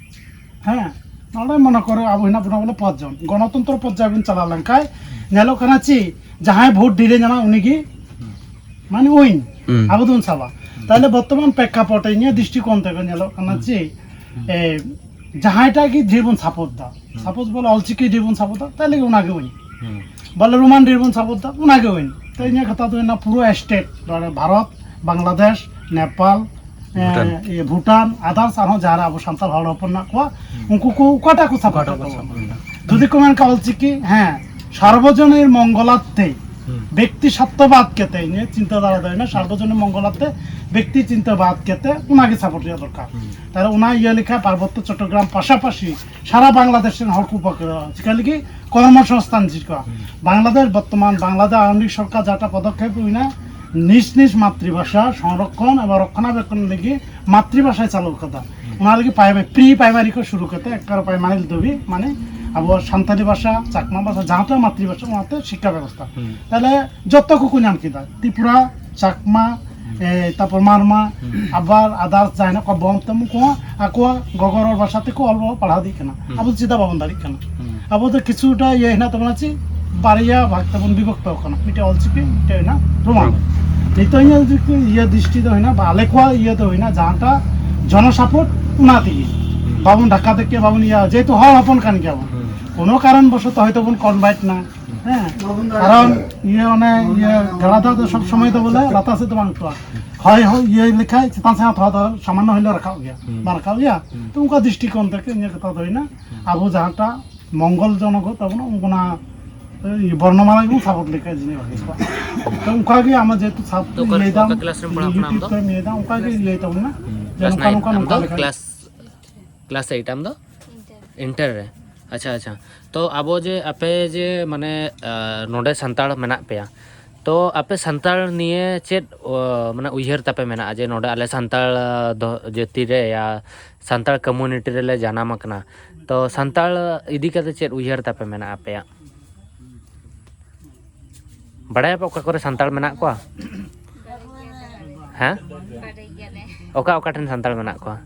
ᱦᱮᱸ, ᱱᱚᱰᱮ ᱢᱚᱱᱮ ᱠᱚᱨᱚ ᱟᱵᱚ ᱦᱮᱱᱟᱜ ᱵᱚᱱᱟ ᱵᱚᱞᱮ ᱯᱟᱸᱪ ᱡᱚᱱ, ᱜᱚᱱᱚᱛᱚᱱᱛᱨᱚ ᱯᱚᱨᱡᱟᱭ ᱵᱚᱱ ᱪᱟᱞᱟᱣ ᱞᱮᱱᱠᱷᱟᱱ ᱧᱮᱞᱚᱜ ᱠᱟᱱᱟ ᱪᱮᱫ, ᱡᱟᱦᱟᱸᱭ ᱵᱷᱳᱴ ᱰᱷᱮᱨᱮ ᱧᱟᱢᱟ ᱩᱱᱤᱜᱮ ᱢᱟᱱᱮ ᱩᱭᱤᱱ᱾ ᱦᱩᱸ᱾ ᱟᱵᱚ ᱫᱚᱵᱚᱱ ᱥᱟᱵᱟ᱾ ᱛᱟᱦᱞᱮ ᱵᱚᱨᱛᱚᱢᱟᱱ ᱯᱨᱮᱠᱠᱷᱟᱯᱚᱴ ᱤᱧᱟᱹᱜ ᱫᱨᱤᱥᱴᱤᱠᱳᱱ ᱛᱮᱜᱮ ᱧᱮᱞᱚᱜ ᱠᱟᱱᱟ ᱪᱮᱫ, ᱮ, ᱡᱟᱦᱟᱸᱭᱴᱟᱜ ᱜᱮ ᱰᱷᱮᱨ ᱵᱚᱱ ᱥᱟᱯᱳᱨᱴ ᱫᱟ, ᱥᱟᱯᱳᱡ ᱵᱚᱞᱮ ᱚᱞᱪᱤᱠᱤ ᱰᱷᱮᱨ ᱵᱚᱱ ᱥᱟᱯᱳᱨᱴ ᱫᱟ, ᱛᱟᱦᱞᱮ ᱜᱮ ᱚᱱᱟᱜᱮ ᱩᱭᱤᱱ᱾ ᱵᱚᱞᱮ ᱨᱳᱢᱟᱱ ᱰᱷᱮᱨ ᱵᱚᱱ ᱥᱟᱯᱳᱨᱴ ᱫᱟ, ᱚᱱᱟᱜᱮ ᱩᱭᱤᱱ᱾ ᱛᱚ ᱤᱧᱟᱹᱜ ᱠᱟᱛᱷᱟ ᱫᱚ ᱦᱩᱭᱱᱟ ᱯᱩᱨᱟᱹ ᱥᱴᱮᱴ, ᱵᱷᱟᱨᱚᱛ, ᱵᱟᱝᱞᱟᱫᱮᱥ, ᱱᱮᱯᱟᱞ, ᱮ, ᱵᱷᱩᱴᱟᱱ᱾ ᱤᱭᱟᱹ, ᱵᱷᱩᱴᱟᱱ, ᱟᱫᱟᱨᱥ ᱟᱨᱦᱚᱸ ᱡᱟᱦᱟᱸ ᱨᱮ ᱟᱵᱚ ᱥᱟᱱᱛᱟᱲ ᱦᱚᱲ ᱦᱚᱯᱚᱱ ᱢᱮᱱᱟᱜ ᱠᱚᱣᱟ, ᱩᱱᱠᱩ ᱠᱚ ᱚᱠᱟᱴᱟᱜ ᱠᱚ ᱥᱟᱯᱳᱨᱴ ᱚᱠᱟᱴᱟᱜ ᱠᱚ ᱛᱟᱵᱚᱱᱟ? ᱥᱟᱯᱳᱨᱴ ᱫᱟ? ᱡᱩᱫᱤ ᱠᱚ ᱢᱮᱱ ᱠᱷᱟᱱ ᱚᱞᱪᱤᱠᱤ, ᱦᱮᱸ, ᱥᱟᱨᱵᱚᱡᱚᱱᱤᱱ ᱢᱚᱝᱜᱚᱞᱟᱨᱛᱷᱮ, ᱵᱮᱠᱛᱤ ᱥᱟᱨᱛᱷᱚᱵᱟᱫ ᱠᱟᱛᱮ, ᱤᱧᱟᱹᱜ ᱪᱤᱱᱛᱟᱹ ᱫᱷᱟᱨᱟ ᱫᱚ ᱦᱩᱭᱱᱟ ᱥᱟᱨᱵᱚᱡᱚᱱᱤᱱ ᱢᱚᱝᱜᱚᱞᱟᱨᱛᱷᱮ ᱵᱮᱠᱛᱤ ᱪᱤᱱᱛᱟᱹᱵᱟᱫ ᱠᱟᱛᱮ ᱚᱱᱟᱜᱮ ᱥᱟᱯᱳᱨᱴ ᱨᱮᱭᱟᱜ ᱫᱚᱨᱠᱟᱨ᱾ ᱛᱟᱦᱞᱮ ᱚᱱᱟ ᱤᱭᱟᱹ ᱞᱮᱠᱷᱟᱱ ᱯᱟᱨᱵᱚᱛᱛᱚ ᱪᱚᱴᱴᱚᱜᱨᱟᱢ ᱯᱟᱥᱟᱯᱟᱥᱤ ᱥᱟᱨᱟ ᱵᱟᱝᱞᱟᱫᱮᱥ ᱨᱮᱱ ᱦᱚᱲ ᱠᱚ ᱩᱯᱚᱠᱟᱨ, ᱪᱤᱠᱟ ᱞᱟᱹᱜᱤᱫ? ᱠᱚᱨᱢᱚᱥᱚᱝᱥᱛᱷᱟᱱ ᱡᱷᱤᱡ ᱠᱚᱣᱟ᱾ ᱵᱟᱝᱞᱟᱫᱮᱥ ᱵᱚᱨᱛᱚᱢᱟᱱ ᱵᱟᱝᱞᱟᱫᱮᱥ ᱟᱣᱟᱢᱤ ᱞᱤᱜᱽ ᱥᱚᱨᱠᱟᱨ ᱡᱟᱦᱟᱸᱴᱟᱜ ᱯᱚᱫᱚᱠᱷᱮᱯ ᱦᱩᱭᱱᱟ, ᱱᱤᱡ ᱱᱤᱡ ᱢᱟᱛᱨᱤᱵᱷᱟᱥᱟ ᱥᱚᱝᱨᱚᱠᱷᱚᱱ ᱮᱵᱚᱝ ᱨᱚᱠᱷᱚᱱᱟᱵᱮᱠᱷᱚᱱ ᱞᱟᱹᱜᱤᱫ ᱢᱟᱛᱨᱤᱵᱷᱟᱥᱟᱭ ᱪᱟᱞᱩ ᱠᱟᱫᱟ᱾ ᱚᱱᱟ ᱞᱟᱹᱜᱤᱫ ᱯᱨᱟᱭᱢᱟᱨᱤ, ᱯᱨᱤ ᱯᱨᱟᱭᱢᱟᱨᱤ ᱠᱷᱚᱱ ᱥᱩᱨᱩ ᱠᱟᱛᱮ ᱮᱠᱵᱟᱨᱮ ᱯᱨᱟᱭᱢᱟᱨᱤ ᱫᱷᱟᱹᱵᱤᱡ, ᱢᱟᱱᱮ ᱟᱵᱚᱣᱟᱜ ᱥᱟᱱᱛᱟᱲᱤ ᱵᱷᱟᱥᱟ, ᱪᱟᱠᱢᱟ ᱵᱷᱟᱥᱟ, ᱡᱟᱦᱟᱸᱴᱟᱜ ᱢᱟᱛᱨᱤᱵᱷᱟᱥᱟ, ᱚᱱᱟᱛᱮ ᱥᱤᱠᱠᱷᱟ ᱵᱮᱵᱚᱥᱛᱷᱟ᱾ ᱛᱟᱦᱞᱮ ᱡᱚᱛᱚ ᱠᱚᱠᱚ ᱧᱟᱢ ᱠᱮᱫᱟ, ᱛᱨᱤᱯᱩᱨᱟ, ᱪᱟᱠᱢᱟ, ᱮ, ᱛᱟᱨᱯᱚᱨ ᱢᱟᱨᱢᱟ, ᱟᱵᱟᱨ ᱟᱫᱟᱨᱥ ᱡᱟᱦᱟᱸ ᱦᱮᱱᱟᱜ ᱠᱚᱣᱟ ᱵᱚᱱᱛᱮ, ᱩᱱᱠᱩ ᱦᱚᱸ ᱟᱠᱚᱣᱟᱜ ᱜᱚᱜᱚ ᱨᱚᱲ ᱵᱷᱟᱥᱟ ᱛᱮᱠᱚ ᱚᱞ ᱯᱟᱲᱦᱟᱣ ᱤᱫᱤᱜ ᱠᱟᱱᱟ᱾ ᱟᱵᱚ ᱫᱚ ᱪᱮᱫᱟᱜ ᱵᱟᱵᱚᱱ ᱫᱟᱲᱮᱭᱟᱜ ᱠᱟᱱᱟ? ᱟᱵᱚ ᱫᱚ ᱠᱤᱪᱷᱩᱴᱟ ᱤᱭᱟᱹ ᱦᱮᱱᱟᱜ ᱛᱟᱵᱚᱱᱟ, ᱪᱮᱫ ᱵᱟᱨᱭᱟ ᱵᱷᱟᱜᱽ ᱛᱮᱵᱚᱱ ᱵᱤᱵᱷᱚᱠᱛᱚ ᱟᱠᱟᱱᱟ, ᱢᱤᱫᱴᱮᱡ ᱚᱞᱪᱤᱠᱤ, ᱢᱤᱫᱴᱮᱡ ᱦᱮᱱᱟᱜ ᱨᱳᱢᱟᱱ᱾ ᱱᱤᱛᱚᱜ ᱤᱧᱟᱹᱜ ᱡᱩᱫᱤ ᱤᱭᱟᱹ ᱫᱨᱤᱥᱴᱤ ᱫᱚ ᱦᱮᱱᱟᱜ, ᱵᱟ ᱟᱞᱮ ᱠᱚᱣᱟᱜ ᱤᱭᱟᱹ ᱫᱚ ᱦᱮᱱᱟᱜ, ᱡᱟᱦᱟᱸᱴᱟ ᱡᱚᱱᱚ ᱥᱟᱯᱳᱨᱴ, ᱚᱱᱟ ᱛᱮᱜᱮ ᱵᱟᱵᱚᱱ ᱰᱷᱟᱠᱟ ᱫᱮᱠᱮ, ᱵᱟᱵᱚᱱ ᱤᱭᱟᱹ, ᱡᱮᱦᱮᱛᱩ ᱦᱚᱲ ᱦᱚᱯᱚᱱ ᱠᱟᱱ ᱜᱮᱭᱟᱵᱚᱱ, ᱠᱳᱱᱳ ᱠᱟᱨᱚᱱ ᱵᱚᱥᱚᱛᱚ ᱦᱚᱭᱛᱳ ᱵᱚᱱ ᱠᱚᱱᱵᱷᱟᱨᱴ ᱱᱟ, ᱦᱮᱸ, ᱠᱟᱨᱚᱱ ᱤᱭᱟᱹ ᱚᱱᱮ ᱤᱭᱟᱹ ᱜᱟᱰᱟ ᱫᱟᱜ ᱫᱚ ᱥᱚᱵ ᱥᱚᱢᱚᱭ ᱫᱚ ᱵᱚᱞᱮ ᱞᱟᱛᱟᱨ ᱥᱮᱫ ᱫᱚ ᱵᱟᱝ ᱩᱴᱷᱟᱹᱜᱼᱟ᱾ ᱦᱚᱭ ᱦᱚᱸ ᱤᱭᱟᱹ ᱞᱮᱠᱷᱟᱡ ᱪᱮᱛᱟᱱ ᱥᱮᱫ ᱦᱚᱸ ᱛᱷᱚᱲᱟ ᱫᱚ ᱥᱟᱢᱟᱱᱱᱚ ᱦᱤᱞᱳ ᱨᱟᱠᱟᱵ ᱜᱮᱭᱟ, ᱵᱟᱝ ᱨᱟᱠᱟᱵ ᱜᱮᱭᱟ? ᱛᱚ ᱚᱱᱠᱟ ᱫᱨᱤᱥᱴᱤᱠᱳᱱ ᱛᱮ ᱤᱧᱟᱹᱜ ᱠᱟᱛᱷᱟ ᱫᱚ ᱦᱩᱭᱱᱟ, ᱟᱵᱚ ᱡᱟᱦᱟᱸᱴᱟᱜ ᱢᱚᱝᱜᱚᱞ ᱡᱚᱱᱚᱠ ᱛᱟᱵᱚᱱᱟ, ᱚᱱᱟ ᱤᱭᱟᱹ ᱵᱚᱨᱱᱚᱢᱟᱞᱟ ᱜᱮᱵᱚᱱ ᱥᱟᱯᱳᱨᱴ ᱞᱮᱠᱷᱟᱡ ᱡᱤᱱᱤᱥ ᱵᱷᱟᱜᱮ ᱠᱚᱜᱼᱟ᱾ ᱛᱚ ᱚᱱᱠᱟ ᱜᱮ ᱟᱢ ᱡᱮᱦᱮᱛᱩ ᱥᱟᱵ ᱛᱚ ᱚᱠᱟ, ᱞᱟᱹᱭ ᱫᱟᱢ, ᱚᱠᱟ ᱠᱞᱟᱥ ᱨᱮᱢ ᱯᱟᱲᱦᱟᱣ ᱠᱟᱱᱟ ᱟᱢ ᱫᱚ? YouTube ᱛᱮᱢ ᱤᱭᱟᱹᱭ ᱫᱟ, ᱚᱱᱠᱟ ᱜᱮ ᱞᱟᱹᱭ ᱛᱟᱵᱚᱱ ᱢᱮ᱾ ᱡᱮ ᱠᱞᱟᱥ ᱱᱚᱝᱠᱟ, ᱱᱟᱭᱤᱱ᱾ ᱱᱚᱝᱠᱟ, ᱟᱢ ᱱᱚᱝᱠᱟ ᱫᱚ ᱞᱮᱠᱟ᱾ ᱠᱞᱟᱥ, ᱠᱞᱟᱥ ᱮᱭᱤᱴ ᱟᱢ ᱫᱚ? ᱤᱱᱴᱟᱨ᱾ ᱤᱱᱴᱟᱨ ᱨᱮ? ᱟᱪᱪᱷᱟ, ᱟᱪᱪᱷᱟ᱾ ᱛᱚ ᱟᱵᱚ ᱡᱮ ᱟᱯᱮ ᱡᱮ ᱢᱟᱱᱮ, ᱟ, ᱱᱚᱰᱮ ᱥᱟᱱᱛᱟᱲ ᱢᱮᱱᱟᱜ ᱯᱮᱭᱟ, ᱛᱚ ᱟᱯᱮ ᱥᱟᱱᱛᱟᱲ ᱱᱤᱭᱮ ᱪᱮᱫ, ᱚ, ᱢᱟᱱᱮ ᱩᱭᱦᱟᱹᱨ ᱛᱟᱯᱮ ᱢᱮᱱᱟᱜᱼᱟ ᱡᱮ ᱱᱚᱰᱮ ᱟᱞᱮ ᱥᱟᱱᱛᱟᱲ, ᱟ, ᱫᱚ, ᱡᱟᱹᱛᱤ ᱨᱮ ᱭᱟ ᱥᱟᱱᱛᱟᱲ ᱠᱚᱢᱩᱱᱤᱴᱤ ᱨᱮᱞᱮ ᱡᱟᱱᱟᱢ ᱟᱠᱟᱱᱟ, ᱛᱚ ᱥᱟᱱᱛᱟᱲ ᱤᱫᱤ ᱠᱟᱛᱮ ᱪᱮᱫ ᱩᱭᱦᱟᱹᱨ ᱛᱟᱯᱮ ᱢᱮᱱᱟᱜᱼᱟ ᱟᱯᱮᱭᱟᱜ? ᱵᱟᱲᱟᱭᱟᱯᱮ ᱚᱠᱟ ᱠᱚᱨᱮ ᱥᱟᱱᱛᱟᱲ ᱢᱮᱱᱟᱜ ᱠᱚᱣᱟ? ᱦᱮᱸ? ᱵᱟᱰᱟᱭ ᱜᱮᱭᱟᱞᱮ᱾ ᱚᱠᱟ ᱚᱠᱟ ᱴᱷᱮᱱ ᱥᱟᱱᱛᱟᱲ ᱢᱮᱱᱟᱜ ᱠᱚᱣᱟ?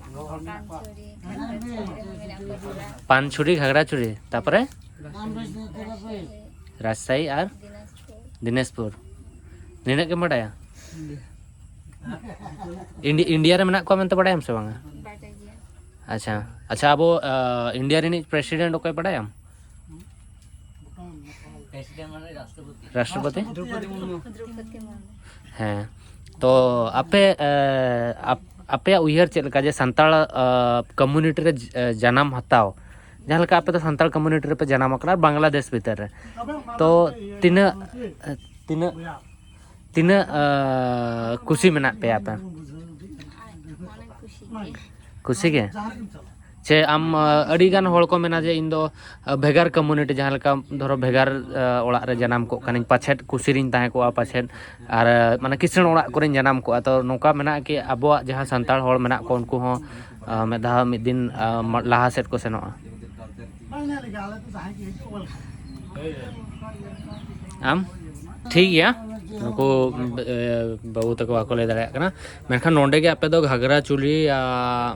ᱯᱟᱱᱪᱩᱨᱤ, ᱠᱷᱟᱜᱽᱨᱟᱪᱩᱨᱤ ᱢᱮᱱᱟᱜ ᱠᱚᱣᱟ ᱛᱷᱚᱲᱟ᱾ ᱯᱟᱱᱪᱩᱨᱤ, ᱠᱷᱟᱜᱽᱨᱟᱪᱩᱨᱤ, ᱛᱟᱯᱚᱨᱮ ᱨᱟᱡᱽᱥᱟᱦᱤ ᱟᱨ ᱫᱤᱱᱟᱡᱽᱯᱩᱨ᱾ ᱫᱤᱱᱟᱡᱽᱯᱩᱨ᱾ ᱱᱤᱱᱟᱹᱜ ᱜᱮᱢ ᱵᱟᱰᱟᱭᱟ? ᱤᱱᱰᱤ- ᱤᱱᱰᱤᱭᱟ ᱨᱮ ᱢᱮᱱᱟᱜ ᱠᱚᱣᱟ ᱢᱮᱱᱛᱮ ᱵᱟᱰᱟᱭᱟᱢ ᱥᱮ ᱵᱟᱝᱟ? ᱵᱟᱰᱟᱭ ᱜᱮᱭᱟ᱾ ᱟᱪᱪᱷᱟ, ᱟᱪᱪᱷᱟ, ᱟᱵᱚ ᱤᱱᱰᱤᱭᱟ ᱨᱤᱱᱤᱡ ᱯᱨᱮᱥᱤᱰᱮᱱᱴ ᱚᱠᱚᱭ ᱵᱟᱰᱟᱭᱟᱢ? ᱨᱟᱥᱴᱨᱚᱯᱚᱛᱤ? ᱫᱨᱚᱯᱚᱫᱤ ᱢᱩᱨᱢᱩ᱾ ᱦᱮᱸ, ᱛᱚ ᱟᱯᱮ ᱟᱯᱮᱭᱟᱜ ᱩᱭᱦᱟᱹᱨ ᱪᱮᱫ ᱞᱮᱠᱟ ᱡᱮ ᱥᱟᱱᱛᱟᱲ ᱠᱚᱢᱩᱱᱤᱴᱤ ᱨᱮ ᱡᱟᱱᱟᱢ ᱦᱟᱛᱟᱣ, ᱡᱟᱦᱟᱸ ᱞᱮᱠᱟ ᱟᱯᱮ ᱫᱚ ᱥᱟᱱᱛᱟᱲ ᱠᱚᱢᱩᱱᱤᱴᱤ ᱨᱮᱯᱮ ᱡᱟᱱᱟᱢ ᱟᱠᱟᱱᱟ ᱵᱟᱝᱞᱟᱫᱮᱥ ᱵᱷᱤᱛᱟᱹᱨ ᱨᱮ, ᱛᱚ ᱛᱤᱱᱟᱹᱜ ᱛᱤᱱᱟᱹᱜ ᱛᱤᱱᱟᱹᱜ ᱠᱩᱥᱤ ᱢᱮᱱᱟᱜ ᱯᱮᱭᱟ ᱟᱯᱮ? ᱠᱩᱥᱤ ᱜᱮ? ᱪᱮ ᱟᱢ ᱟᱹᱰᱤ ᱜᱟᱱ ᱦᱚᱲ ᱠᱚ ᱢᱮᱱᱟ ᱡᱮ ᱤᱧ ᱫᱚ ᱵᱷᱮᱜᱟᱨ ᱠᱚᱢᱩᱱᱤᱴᱤ, ᱡᱟᱦᱟᱸ ᱞᱮᱠᱟ ᱫᱷᱚᱨᱚ ᱵᱷᱮᱜᱟᱨ ᱚᱲᱟᱜ ᱨᱮ ᱡᱟᱱᱟᱢ ᱠᱚᱜ ᱠᱟᱹᱱᱟᱹᱧ, ᱯᱟᱪᱮᱫ ᱠᱩᱥᱤ ᱨᱤᱧ ᱛᱟᱦᱮᱸ ᱠᱚᱜᱼᱟ ᱯᱟᱪᱮᱫ, ᱟᱨ ᱢᱟᱱᱮ ᱠᱤᱥᱟᱹᱬ ᱚᱲᱟᱜ ᱠᱚᱨᱮᱧ ᱡᱟᱱᱟᱢ ᱠᱚᱜᱼᱟ᱾ ᱛᱚ ᱱᱚᱝᱠᱟ ᱢᱮᱱᱟᱜᱼᱟ ᱠᱤ ᱟᱵᱚᱣᱟᱜ ᱡᱟᱦᱟᱸ ᱥᱟᱱᱛᱟᱲ ᱦᱚᱲ ᱢᱮᱱᱟᱜ ᱠᱚ ᱩᱱᱠᱩ ᱦᱚᱸ ᱢᱤᱫ ᱫᱷᱟᱣ ᱢᱤᱫ ᱫᱤᱱ ᱞᱟᱦᱟ ᱥᱮᱫ ᱠᱚ ᱥᱮᱱᱚᱜᱼᱟ? ᱟᱢ ᱴᱷᱤᱠ ᱜᱮᱭᱟ, ᱱᱩᱠᱩ ᱵᱟᱹᱵᱩ ᱛᱟᱠᱚ ᱵᱟᱠᱚ ᱞᱟᱹᱭ ᱫᱟᱲᱮᱭᱟᱜ ᱠᱟᱱᱟ᱾ ᱢᱮᱱᱠᱷᱟᱱ ᱱᱚᱰᱮ ᱜᱮ ᱟᱯᱮ ᱫᱚ ᱜᱷᱟᱜᱽᱨᱟ ᱪᱩᱞᱤ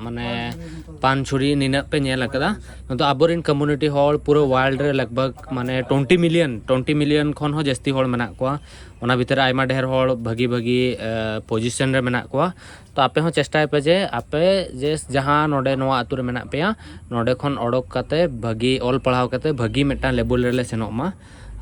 ᱢᱟᱱᱮ ᱯᱟᱱ ᱪᱷᱩᱨᱤ ᱱᱤᱱᱟᱹᱜ ᱯᱮ ᱧᱮᱞ ᱟᱠᱟᱫᱟ᱾ ᱱᱚᱛᱮ ᱟᱵᱚᱨᱮᱱ ᱠᱚᱢᱩᱱᱤᱴᱤ ᱦᱚᱲ ᱯᱩᱨᱟᱹ ᱣᱟᱨᱞᱰ ᱨᱮ ᱞᱟᱜᱽ ᱵᱷᱟᱜᱽ ᱢᱟᱱᱮ ᱴᱩᱭᱮᱱᱴᱤ ᱢᱤᱞᱤᱭᱚᱱ, ᱴᱩᱭᱮᱱᱴᱤ ᱢᱤᱞᱤᱭᱚᱱ ᱠᱷᱚᱱ ᱦᱚᱸ ᱡᱟᱹᱥᱛᱤ ᱦᱚᱲ ᱢᱮᱱᱟᱜ ᱠᱚᱣᱟ᱾ ᱚᱱᱟ ᱵᱷᱤᱛᱤᱨ ᱨᱮ ᱟᱭᱢᱟ ᱰᱷᱮᱨ ᱦᱚᱲ ᱵᱷᱟᱹᱜᱤ ᱵᱷᱟᱹᱜᱤ ᱯᱚᱡᱤᱥᱚᱱ ᱨᱮ ᱢᱮᱱᱟᱜ ᱠᱚᱣᱟ᱾ ᱛᱚ ᱟᱯᱮ ᱦᱚᱸ ᱪᱮᱥᱴᱟᱭ ᱯᱮ ᱡᱮ ᱟᱯᱮ ᱡᱮ ᱡᱟᱦᱟᱸ ᱱᱚᱰᱮ ᱱᱚᱣᱟ ᱟᱹᱛᱩ ᱨᱮ ᱢᱮᱱᱟᱜ ᱯᱮᱭᱟ, ᱱᱚᱰᱮ ᱠᱷᱚᱱ ᱚᱰᱚᱠ ᱠᱟᱛᱮ ᱵᱷᱟᱹᱜᱤ ᱚᱞ ᱯᱟᱲᱦᱟᱣ ᱠᱟᱛᱮ ᱵᱷᱟᱹᱜᱤ ᱢᱤᱫᱴᱟᱝ ᱞᱮᱵᱮᱞ ᱨᱮᱞᱮ ᱥᱮᱱᱚᱜ ᱢᱟ᱾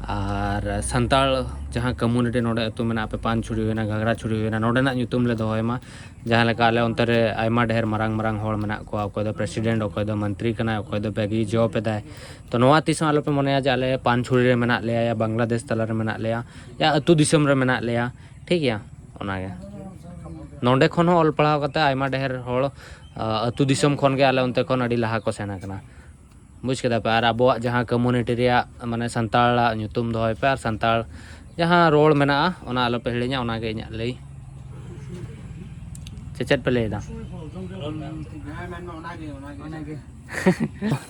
ᱟᱨ ᱥᱟᱱᱛᱟᱲ ᱡᱟᱦᱟᱸ ᱠᱚᱢᱩᱱᱤᱴᱤ ᱱᱚᱰᱮ ᱟᱹᱛᱩ ᱢᱮᱱᱟᱜᱼᱟ, ᱟᱯᱮ ᱯᱟᱱ ᱪᱷᱩᱲᱤ ᱦᱩᱭᱱᱟ, ᱜᱷᱟᱜᱽᱨᱟ ᱪᱷᱩᱲᱤ ᱦᱩᱭᱱᱟ, ᱱᱚᱰᱮᱱᱟᱜ ᱧᱩᱛᱩᱢ ᱞᱮ ᱫᱚᱦᱚᱭ ᱢᱟ᱾ ᱡᱟᱦᱟᱸ ᱞᱮᱠᱟ ᱟᱞᱮ ᱚᱱᱛᱮ ᱨᱮ ᱟᱭᱢᱟ ᱰᱷᱮᱨ ᱢᱟᱨᱟᱝ ᱢᱟᱨᱟᱝ ᱦᱚᱲ ᱢᱮᱱᱟᱜ ᱠᱚᱣᱟ, ᱚᱠᱚᱭ ᱫᱚ ᱯᱨᱮᱥᱤᱰᱮᱱᱴ, ᱚᱠᱚᱭ ᱫᱚ ᱢᱚᱱᱛᱨᱤ ᱠᱟᱱᱟᱭ, ᱚᱠᱚᱭ ᱫᱚ ᱵᱷᱟᱹᱜᱤ ᱡᱚᱵ ᱮᱫᱟᱭ᱾ ᱛᱚ ᱱᱚᱣᱟ ᱛᱤᱥ ᱦᱚᱸ ᱟᱞᱚᱯᱮ ᱢᱚᱱᱮᱭᱟ ᱡᱮ ᱟᱞᱮ ᱯᱟᱱ ᱪᱷᱩᱲᱤ ᱨᱮ ᱢᱮᱱᱟᱜ ᱞᱮᱭᱟ ᱭᱟ ᱵᱟᱝᱞᱟᱫᱮᱥ ᱛᱟᱞᱟ ᱨᱮ ᱢᱮᱱᱟᱜ ᱞᱮᱭᱟ ᱭᱟ ᱟᱹᱛᱩ ᱫᱤᱥᱚᱢ ᱨᱮ ᱢᱮᱱᱟᱜ ᱞᱮᱭᱟ, ᱴᱷᱤᱠ ᱜᱮᱭᱟ᱾ ᱚᱱᱟᱜᱮ ᱱᱚᱰᱮ ᱠᱷᱚᱱ ᱦᱚᱸ ᱚᱞ ᱯᱟᱲᱦᱟᱣ ᱠᱟᱛᱮ ᱟᱭᱢᱟ ᱰᱷᱮᱨ ᱦᱚᱲ ᱟᱹᱛᱩ ᱫᱤᱥᱚᱢ ᱠᱷᱚᱱ ᱜᱮ ᱟᱞᱮ ᱚᱱᱛᱮ ᱠᱷᱚᱱ ᱟᱹᱰᱤ ᱞᱟᱦᱟ ᱠᱚ ᱥᱮᱱ ᱟᱠᱟᱱᱟ᱾ ᱵᱩᱡᱽ ᱠᱮᱫᱟ ᱯᱮ? ᱟᱨ ᱟᱵᱚᱣᱟᱜ ᱡᱟᱦᱟᱸ ᱠᱚᱢᱩᱱᱤᱴᱤ ᱨᱮᱭᱟᱜ ᱢᱟᱱᱮ ᱥᱟᱱᱛᱟᱲᱟᱜ ᱧᱩᱛᱩᱢ ᱫᱚᱦᱚᱭ ᱯᱮ ᱟᱨ ᱥᱟᱱᱛᱟᱲ ᱡᱟᱦᱟᱸ ᱨᱚᱲ ᱢᱮᱱᱟᱜᱼᱟ ᱚᱱᱟ ᱟᱞᱚᱯᱮ ᱦᱤᱲᱤᱧᱟ, ᱚᱱᱟᱜᱮ ᱤᱧᱟᱹᱜ ᱞᱟᱹᱭ᱾ ᱥᱮ ᱪᱮᱫ ᱯᱮ ᱞᱟᱹᱭᱫᱟ?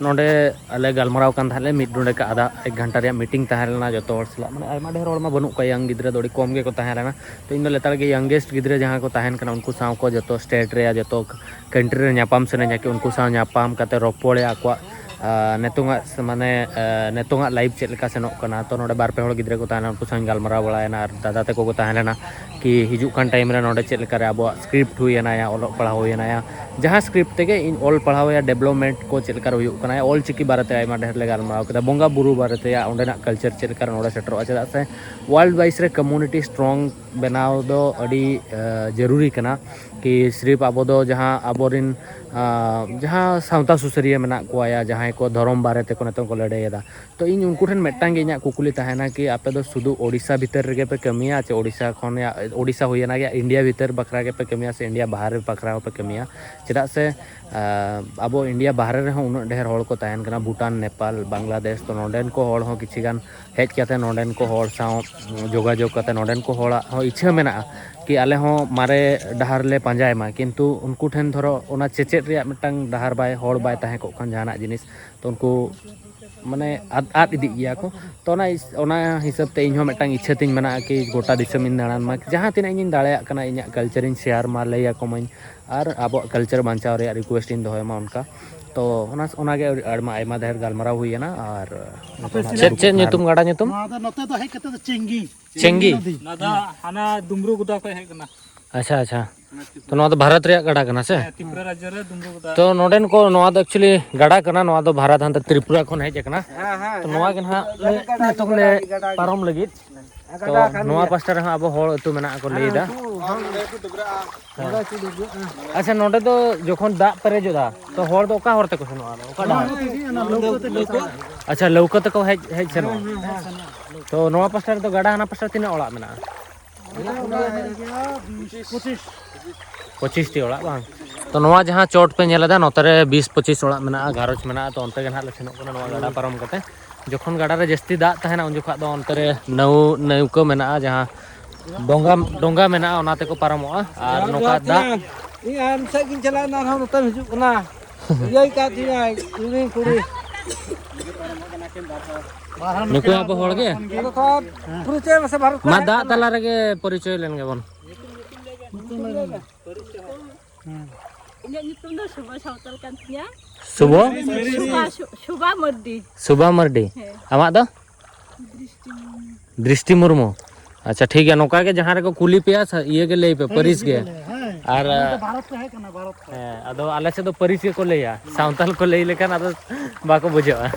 ᱱᱚᱰᱮ ᱟᱞᱮ ᱜᱟᱞᱢᱟᱨᱟᱣ ᱠᱟᱱ ᱛᱟᱦᱮᱸᱫ ᱞᱮ ᱢᱤᱫ ᱰᱚᱸᱰᱮ ᱠᱟ ᱟᱫᱷᱟ ᱮᱠ ᱜᱷᱚᱱᱴᱟ ᱨᱮᱭᱟᱜ ᱢᱤᱴᱤᱝ ᱛᱟᱦᱮᱸ ᱞᱮᱱᱟ ᱡᱚᱛᱚ ᱦᱚᱲ ᱥᱟᱞᱟᱜ᱾ ᱢᱟᱱᱮ ᱟᱭᱢᱟ ᱰᱷᱮᱨ ᱦᱚᱲ ᱢᱟ ᱵᱟᱹᱱᱩᱜ ᱠᱚᱣᱟ, ᱭᱟᱝ ᱜᱤᱫᱽᱨᱟᱹ ᱫᱚ ᱟᱹᱰᱤ ᱠᱚᱢ ᱜᱮᱠᱚ ᱛᱟᱦᱮᱸ ᱞᱮᱱᱟ᱾ ᱛᱚ ᱤᱧ ᱫᱚ ᱞᱮᱛᱟᱲ ᱜᱮ ᱭᱟᱝᱜᱮᱥᱴ ᱜᱤᱫᱽᱨᱟᱹ ᱡᱟᱦᱟᱸ ᱠᱚ ᱛᱟᱦᱮᱱ ᱠᱟᱱᱟ ᱩᱱᱠᱩ ᱥᱟᱶ ᱠᱚ ᱡᱚᱛᱚ ᱥᱴᱮᱴ ᱨᱮᱭᱟᱜ ᱡᱚᱛᱚ ᱠᱟᱱᱴᱨᱤ ᱨᱮ ᱧᱟᱯᱟᱢ ᱥᱟᱱᱟᱧᱟ, ᱠᱤ ᱩᱱᱠᱩ ᱥᱟᱶ ᱧᱟᱯᱟᱢ ᱠᱟᱛᱮ ᱨᱚᱯᱚᱲ ᱨᱮᱭᱟᱜ ᱟᱠᱚᱣᱟᱜ ᱟᱨ ᱱᱤᱛᱚᱝᱟᱜ ᱥᱮ ᱢᱟᱱᱮ, ᱮ, ᱱᱤᱛᱚᱝᱟᱜ ᱞᱟᱭᱤᱯᱷ ᱪᱮᱫ ᱞᱮᱠᱟ ᱥᱮᱱᱚᱜ ᱠᱟᱱᱟ᱾ ᱛᱚ ᱱᱚᱰᱮ ᱵᱟᱨ ᱯᱮ ᱦᱚᱲ ᱜᱤᱫᱽᱨᱟᱹ ᱠᱚ ᱛᱟᱦᱮᱸ ᱞᱮᱱᱟ, ᱩᱱᱠᱩ ᱥᱟᱶ ᱤᱧ ᱜᱟᱞᱢᱟᱨᱟᱣ ᱵᱟᱲᱟᱭᱮᱱᱟ ᱟᱨ ᱫᱟᱫᱟ ᱛᱟᱠᱚ ᱠᱚ ᱛᱟᱦᱮᱸ ᱞᱮᱱᱟ ᱠᱤ ᱦᱤᱡᱩᱜ ᱠᱟᱱ ᱴᱟᱭᱤᱢ ᱨᱮ ᱱᱚᱰᱮ ᱪᱮᱫ ᱞᱮᱠᱟ ᱨᱮ ᱟᱵᱚᱣᱟᱜ ᱥᱠᱨᱤᱯᱴ ᱦᱩᱭᱮᱱᱟ ᱭᱟ, ᱚᱞᱚᱜ ᱯᱟᱲᱦᱟᱣ ᱦᱩᱭᱮᱱᱟ ᱭᱟ, ᱡᱟᱦᱟᱸ ᱥᱠᱨᱤᱯᱴ ᱛᱮᱜᱮ ᱤᱧ ᱚᱞ ᱯᱟᱲᱦᱟᱣ ᱭᱟ, ᱰᱮᱵᱷᱞᱚᱯᱢᱮᱱᱴ ᱠᱚ ᱪᱮᱫ ᱞᱮᱠᱟ ᱨᱮ ᱦᱩᱭᱩᱜ ᱠᱟᱱᱟ, ᱚᱞ ᱪᱤᱠᱤ ᱵᱟᱨᱮᱛᱮ ᱟᱭᱢᱟ ᱰᱷᱮᱨ ᱞᱮ ᱜᱟᱞᱢᱟᱨᱟᱣ ᱠᱮᱫᱟ, ᱵᱚᱸᱜᱟ ᱵᱩᱨᱩ ᱵᱟᱨᱮᱛᱮ ᱭᱟ, ᱚᱸᱰᱮᱱᱟᱜ ᱠᱟᱞᱪᱟᱨ ᱪᱮᱫ ᱞᱮᱠᱟ ᱨᱮ ᱱᱚᱰᱮ ᱥᱮᱴᱮᱨᱚᱜᱼᱟ, ᱪᱮᱫᱟᱜ ᱥᱮ ᱣᱟᱨᱞᱰ ᱣᱟᱭᱤᱡ ᱨᱮ ᱠᱚᱢᱩᱱᱤᱴᱤ ᱥᱴᱨᱚᱝ ᱵᱮᱱᱟᱣ ᱫᱚ ᱟᱹᱰᱤ, ᱮ, ᱡᱟᱹᱨᱩᱨᱤ ᱠᱟᱱᱟ᱾ ᱠᱤ ᱥᱨᱤᱯ ᱟᱵᱚ ᱫᱚ ᱡᱟᱦᱟᱸ ᱟᱵᱚᱨᱮᱱ, ᱟ, ᱡᱟᱦᱟᱸ ᱥᱟᱶᱛᱟ ᱥᱩᱥᱟᱹᱨᱤᱭᱟᱹ ᱢᱮᱱᱟᱜ ᱠᱚᱣᱟ ᱭᱟ, ᱡᱟᱦᱟᱸᱭ ᱠᱚ ᱫᱷᱚᱨᱚᱢ ᱵᱟᱨᱮ ᱛᱮᱠᱚ ᱱᱤᱛᱚᱝ ᱠᱚ ᱞᱟᱹᱲᱦᱟᱹᱭᱮᱫᱟ, ᱛᱚ ᱤᱧ ᱩᱱᱠᱩ ᱴᱷᱮᱱ ᱢᱤᱫᱴᱟᱝ ᱜᱮ ᱤᱧᱟᱹᱜ ᱠᱩᱠᱞᱤ ᱛᱟᱦᱮᱱᱟ ᱠᱤ ᱟᱯᱮ ᱫᱚ ᱥᱩᱫᱷᱩ ᱳᱰᱤᱥᱟ ᱵᱷᱤᱛᱟᱹᱨ ᱨᱮᱜᱮ ᱯᱮ ᱠᱟᱹᱢᱤᱭᱟ ᱪᱮ ᱳᱰᱤᱥᱟ ᱠᱷᱚᱱ ᱭᱟ, ᱳᱰᱤᱥᱟ ᱦᱩᱭᱮᱱᱟ ᱜᱮ, ᱤᱱᱰᱤᱭᱟ ᱵᱷᱤᱛᱟᱹᱨ ᱵᱟᱠᱷᱨᱟ ᱜᱮᱯᱮ ᱠᱟᱹᱢᱤᱭᱟ ᱥᱮ ᱤᱱᱰᱤᱭᱟ ᱵᱟᱦᱨᱮ ᱵᱟᱠᱷᱨᱟ ᱦᱚᱸᱯᱮ ᱠᱟᱹᱢᱤᱭᱟ? ᱪᱮᱫᱟᱜ ᱥᱮ, ᱟ, ᱟᱵᱚ ᱤᱱᱰᱤᱭᱟ ᱵᱟᱦᱨᱮ ᱨᱮᱦᱚᱸ ᱩᱱᱟᱹᱜ ᱰᱷᱮᱨ ᱦᱚᱲ ᱠᱚ ᱛᱟᱦᱮᱱ ᱠᱟᱱᱟ, ᱵᱷᱩᱴᱟᱱ, ᱱᱮᱯᱟᱞ, ᱵᱟᱝᱞᱟᱫᱮᱥ, ᱛᱚ ᱱᱚᱸᱰᱮᱱ ᱠᱚ ᱦᱚᱲ ᱦᱚᱸ ᱠᱤᱪᱷᱤ ᱜᱟᱱ ᱦᱮᱡ ᱠᱟᱛᱮ ᱱᱚᱸᱰᱮᱱ ᱠᱚ ᱦᱚᱲ ᱥᱟᱶ ᱡᱳᱜᱟᱡᱳᱜᱽ ᱠᱟᱛᱮ ᱱᱚᱸᱰᱮᱱ ᱠᱚ ᱦᱚᱲᱟᱜ ᱦᱚᱸ ᱤᱪᱪᱷᱟᱹ ᱢᱮᱱᱟᱜᱼᱟ ᱠᱤ ᱟᱞᱮ ᱦᱚᱸ ᱢᱟᱨᱮ ᱰᱟᱦᱟᱨ ᱞᱮ ᱯᱟᱸᱡᱟᱭ ᱢᱟ, ᱠᱤᱱᱛᱩ ᱩᱱᱠᱩ ᱴᱷᱮᱱ ᱫᱷᱚᱨᱚ ᱚᱱᱟ ᱪᱮᱪᱮᱫ ᱨᱮᱭᱟᱜ ᱢᱤᱫᱴᱟᱝ ᱰᱟᱦᱟᱨ ᱵᱟᱭ, ᱦᱚᱲ ᱵᱟᱭ ᱛᱟᱦᱮᱸ ᱠᱚᱜ ᱠᱷᱟᱱ ᱡᱟᱦᱟᱱᱟᱜ ᱡᱤᱱᱤᱥ, ᱛᱚ ᱩᱱᱠᱩ ᱢᱟᱱᱮ ᱟᱫ, ᱟᱫ ᱤᱫᱤᱜ ᱜᱮᱭᱟ ᱠᱚ᱾ ᱛᱚ ᱚᱱᱟ ᱤᱥ-, ᱚᱱᱟ ᱦᱤᱥᱟᱹᱵ ᱛᱮ ᱤᱧ ᱦᱚᱸ ᱢᱤᱫᱴᱟᱝ ᱤᱪᱪᱷᱟᱹ ᱛᱤᱧ ᱢᱮᱱᱟᱜᱼᱟ ᱠᱤ ᱜᱚᱴᱟ ᱫᱤᱥᱚᱢ ᱤᱧ ᱫᱟᱬᱟᱱ ᱢᱟ, ᱡᱟᱦᱟᱸ ᱛᱤᱱᱟᱹᱜ ᱤᱧᱤᱧ ᱫᱟᱲᱮᱭᱟᱜ ᱠᱟᱱᱟ ᱤᱧᱟᱹᱜ ᱠᱟᱞᱪᱟᱨᱤᱧ ᱥᱮᱭᱟᱨ ᱢᱟ, ᱞᱟᱹᱭ ᱟᱠᱚ ᱢᱟᱧ, ᱟᱨ ᱟᱵᱚᱣᱟᱜ ᱠᱟᱞᱪᱟᱨ ᱵᱟᱧᱪᱟᱣ ᱨᱮᱭᱟᱜ ᱨᱤᱠᱩᱭᱮᱥᱴ ᱤᱧ ᱫᱚᱦᱚᱭ ᱢᱟ ᱚᱱᱠᱟ᱾ ᱛᱚ ᱚᱱᱟ, ᱚᱱᱟᱜᱮ ᱟᱹᱰᱤ, ᱟᱭᱢᱟ, ᱟᱭᱢᱟ ᱰᱷᱮᱨ ᱜᱟᱞᱢᱟᱨᱟᱣ ᱦᱩᱭᱮᱱᱟ᱾ ᱟᱨ ᱟᱯᱮ ᱱᱚᱛᱮ ᱱᱟᱜ ᱪᱮᱫ, ᱪᱮᱫ ᱧᱩᱛᱩᱢ ᱜᱟᱰᱟ ᱧᱩᱛᱩᱢ? ᱱᱚᱣᱟ ᱫᱚ ᱱᱚᱛᱮ ᱫᱚ ᱦᱮᱡ ᱠᱟᱛᱮ ᱫᱚ ᱪᱮᱝᱜᱤ᱾ ᱪᱮᱝᱜᱤ? ᱱᱚᱣᱟ ᱫᱚ ᱦᱟᱱᱟ ᱫᱩᱢᱵᱨᱩ ᱜᱚᱫᱟ ᱠᱷᱚᱱ ᱦᱮᱡ ᱠᱟᱱᱟ᱾ ᱟᱪᱪᱷᱟ, ᱟᱪᱪᱷᱟ᱾ ᱛᱚ ᱱᱚᱣᱟ ᱫᱚ ᱵᱷᱟᱨᱚᱛ ᱨᱮᱭᱟᱜ ᱜᱟᱰᱟ ᱠᱟᱱᱟ ᱥᱮ? ᱦᱮᱸ, ᱛᱨᱤᱯᱩᱨᱟ ᱨᱟᱡᱽᱡᱚ ᱨᱮ ᱫᱩᱢᱵᱨᱩ ᱜᱚᱫᱟ᱾ ᱛᱚ ᱱᱚᱰᱮᱱ ᱠᱚ, ᱱᱚᱣᱟ ᱫᱚ actually ᱜᱟᱰᱟ ᱠᱟᱱᱟ, ᱱᱚᱣᱟ ᱫᱚ ᱵᱷᱟᱨᱚᱛ ᱦᱟᱱᱛᱮ ᱛᱨᱤᱯᱩᱨᱟ ᱠᱷᱚᱱ ᱦᱮᱡ ᱟᱠᱟᱱᱟ᱾ ᱦᱮᱸ, ᱦᱮᱸ, ᱛᱚ ᱦᱮᱸ᱾ ᱱᱚᱣᱟ ᱜᱮ ᱱᱟᱦᱟᱜ ᱜᱟᱰᱟ, ᱱᱤᱛᱚᱜ ᱜᱟᱰᱟ, ᱞᱮ ᱜᱟᱰᱟ, ᱜᱟᱰᱟ᱾ ᱯᱟᱨᱚᱢ ᱞᱟᱹᱜᱤᱫ᱾ ᱛᱚ ᱜᱟᱰᱟ ᱠᱟᱱ ᱱᱚᱣᱟ ᱜᱮᱭᱟ᱾ ᱯᱟᱥᱴᱟ ᱨᱮᱦᱚᱸ ᱟᱵᱚ ᱦᱚᱲ ᱟᱹᱛᱩ ᱢᱮᱱᱟᱜ ᱠᱚ ᱞᱟᱹᱭ ᱮᱫᱟ᱾ ᱦᱮᱸ, ᱩᱱᱠᱩ ᱦᱚᱲ ᱱᱚᱰᱮ ᱠᱚ ᱰᱟᱹᱵᱽᱨᱟᱹᱜᱼᱟ᱾ ᱟᱪᱪᱷᱟ, ᱱᱚᱰᱮ ᱫᱚ ᱡᱚᱠᱷᱚᱱ ᱫᱟᱜ ᱯᱮᱨᱮᱡᱚᱜᱼᱟ, ᱛᱚ ᱦᱚᱲ ᱫᱚ ᱚᱠᱟ ᱦᱚᱨ ᱛᱮᱠᱚ ᱥᱮᱱᱚᱜᱼᱟ? ᱚᱠᱟ ᱰᱟᱦᱟᱨ? ᱚᱱᱟ ᱞᱟᱹᱣᱠᱟᱹ ᱛᱮ ᱞᱟᱹᱣᱠᱟᱹ᱾ ᱟᱪᱪᱷᱟ, ᱞᱟᱹᱣᱠᱟᱹ ᱛᱮᱠᱚ ᱦᱮᱡ, ᱦᱮᱡ ᱥᱮᱱᱚᱜᱼᱟ᱾ ᱦᱮᱸ, ᱦᱮᱸ, ᱦᱮᱸ᱾ ᱛᱚ ᱱᱚᱣᱟ ᱯᱟᱥᱴᱟ ᱨᱮᱫᱚ ᱜᱟᱰᱟ, ᱦᱟᱱᱟ ᱯᱟᱥᱴᱟ ᱛᱤᱱᱟᱹᱜ ᱚᱲᱟᱜ ᱢᱮᱱᱟᱜᱼᱟ? ᱯᱚᱸᱪᱤᱥ ᱴᱤ ᱚᱲᱟᱜ ᱵᱟᱝ? ᱛᱚ ᱱᱚᱣᱟ ᱡᱟᱦᱟᱸ ᱪᱚᱴ ᱯᱮ ᱧᱮᱞ ᱮᱫᱟ, ᱱᱚᱛᱮ ᱨᱮ ᱵᱤᱥ ᱯᱚᱸᱪᱤᱥ ᱚᱲᱟᱜ ᱢᱮᱱᱟᱜᱼᱟ, ᱜᱷᱟᱨᱚᱸᱡᱽ ᱢᱮᱱᱟᱜᱼᱟ᱾ ᱛᱚ ᱚᱱᱛᱮ ᱜᱮ ᱱᱟᱦᱟᱜ ᱞᱮ ᱥᱮᱱᱚᱜ ᱠᱟᱱᱟ, ᱱᱚᱣᱟ ᱜᱟᱰᱟ ᱯᱟᱨᱚᱢ ᱠᱟᱛᱮ᱾ ᱡᱚᱠᱷᱚᱱ ᱜᱟᱰᱟ ᱨᱮ ᱡᱟᱹᱥᱛᱤ ᱫᱟᱜ ᱛᱟᱦᱮᱱᱟ, ᱩᱱ ᱡᱚᱠᱷᱟᱜ ᱫᱚ ᱚᱱᱛᱮ ᱨᱮ ᱱᱟᱹᱣ-, ᱱᱟᱹᱣᱠᱟᱹ ᱢᱮᱱᱟᱜᱼᱟ, ᱡᱟᱦᱟᱸ ᱰᱚᱸᱜᱟ, ᱰᱚᱸᱜᱟ ᱢᱮᱱᱟᱜᱼᱟ, ᱚᱱᱟ ᱛᱮᱠᱚ ᱯᱟᱨᱚᱢᱚᱜᱼᱟ᱾ ᱟᱨ ᱱᱚᱝᱠᱟ ᱫᱟᱜ, ᱤᱧ ᱟᱢ ᱥᱮᱫ ᱜᱤᱧ ᱪᱟᱞᱟᱜᱼᱟ, ᱮᱱᱟᱱ ᱨᱮᱦᱚᱸ ᱱᱚᱛᱮᱢ ᱦᱤᱡᱩᱜ ᱠᱟᱱᱟ᱾ ᱤᱭᱟᱹᱭ ᱠᱟᱫ ᱛᱤᱧᱟᱹ ᱤᱧᱨᱮᱱ ᱠᱩᱲᱤ᱾ ᱱᱩᱠᱩ ᱟᱵᱚ ᱦᱚᱲ ᱜᱮ? ᱟᱫᱚ ᱛᱷᱚᱲᱟ ᱯᱚᱨᱤᱪᱚᱭ ᱢᱮᱥᱮ ᱵᱷᱟᱨᱚᱛ ᱢᱟ ᱨᱮ᱾ ᱫᱟᱜ ᱛᱟᱞᱟ ᱨᱮᱜᱮ ᱯᱚᱨᱤᱪᱚᱭ ᱞᱮᱱ ᱜᱮᱵᱚᱱ᱾ ᱤᱧᱟᱹᱜ ᱧᱩᱛᱩᱢ ᱫᱚ ᱥᱩᱵᱷᱟ ᱥᱟᱶᱛᱟᱞ ᱠᱟᱱ ᱛᱤᱧᱟ᱾ ᱥᱩᱵᱷᱚ? ᱥᱩᱵᱷᱟ, ᱥᱩ- ᱥᱩᱵᱷᱟ ᱢᱟᱨᱰᱤ᱾ ᱥᱩᱵᱷᱟ ᱢᱟᱨᱰᱤ᱾ ᱦᱮᱸ᱾ ᱟᱢᱟᱜ ᱫᱚ? ᱫᱨᱤᱥᱴᱤ ᱢᱩᱨᱢᱩ᱾ ᱟᱪᱪᱷᱟ, ᱴᱷᱤᱠ ᱜᱮᱭᱟ, ᱱᱚᱝᱠᱟ ᱜᱮ ᱡᱟᱦᱟᱸ ᱨᱮᱠᱚ ᱠᱩᱞᱤ ᱯᱮᱭᱟ ᱥᱟ- ᱤᱭᱟᱹ ᱜᱮ ᱞᱟᱹᱭ ᱯᱮ, ᱯᱟᱹᱨᱤᱥ ᱜᱮ᱾ ᱟᱨ ᱵᱷᱟᱨᱚᱛ ᱛᱟᱦᱮᱸ ᱠᱟᱱᱟ, ᱵᱷᱟᱨᱚᱛ ᱠᱷᱚᱱ᱾ ᱦᱮᱸ, ᱟᱫᱚ ᱟᱞᱮ ᱥᱮᱫ ᱫᱚ ᱯᱟᱹᱨᱤᱥ ᱜᱮᱠᱚ ᱞᱟᱹᱭᱟ, ᱥᱟᱶᱛᱟᱞ ᱠᱚ ᱞᱟᱹᱭ ᱞᱮᱠᱷᱟᱱ ᱟᱫᱚ ᱵᱟᱠᱚ ᱵᱩᱡᱷᱟᱹᱜᱼᱟ᱾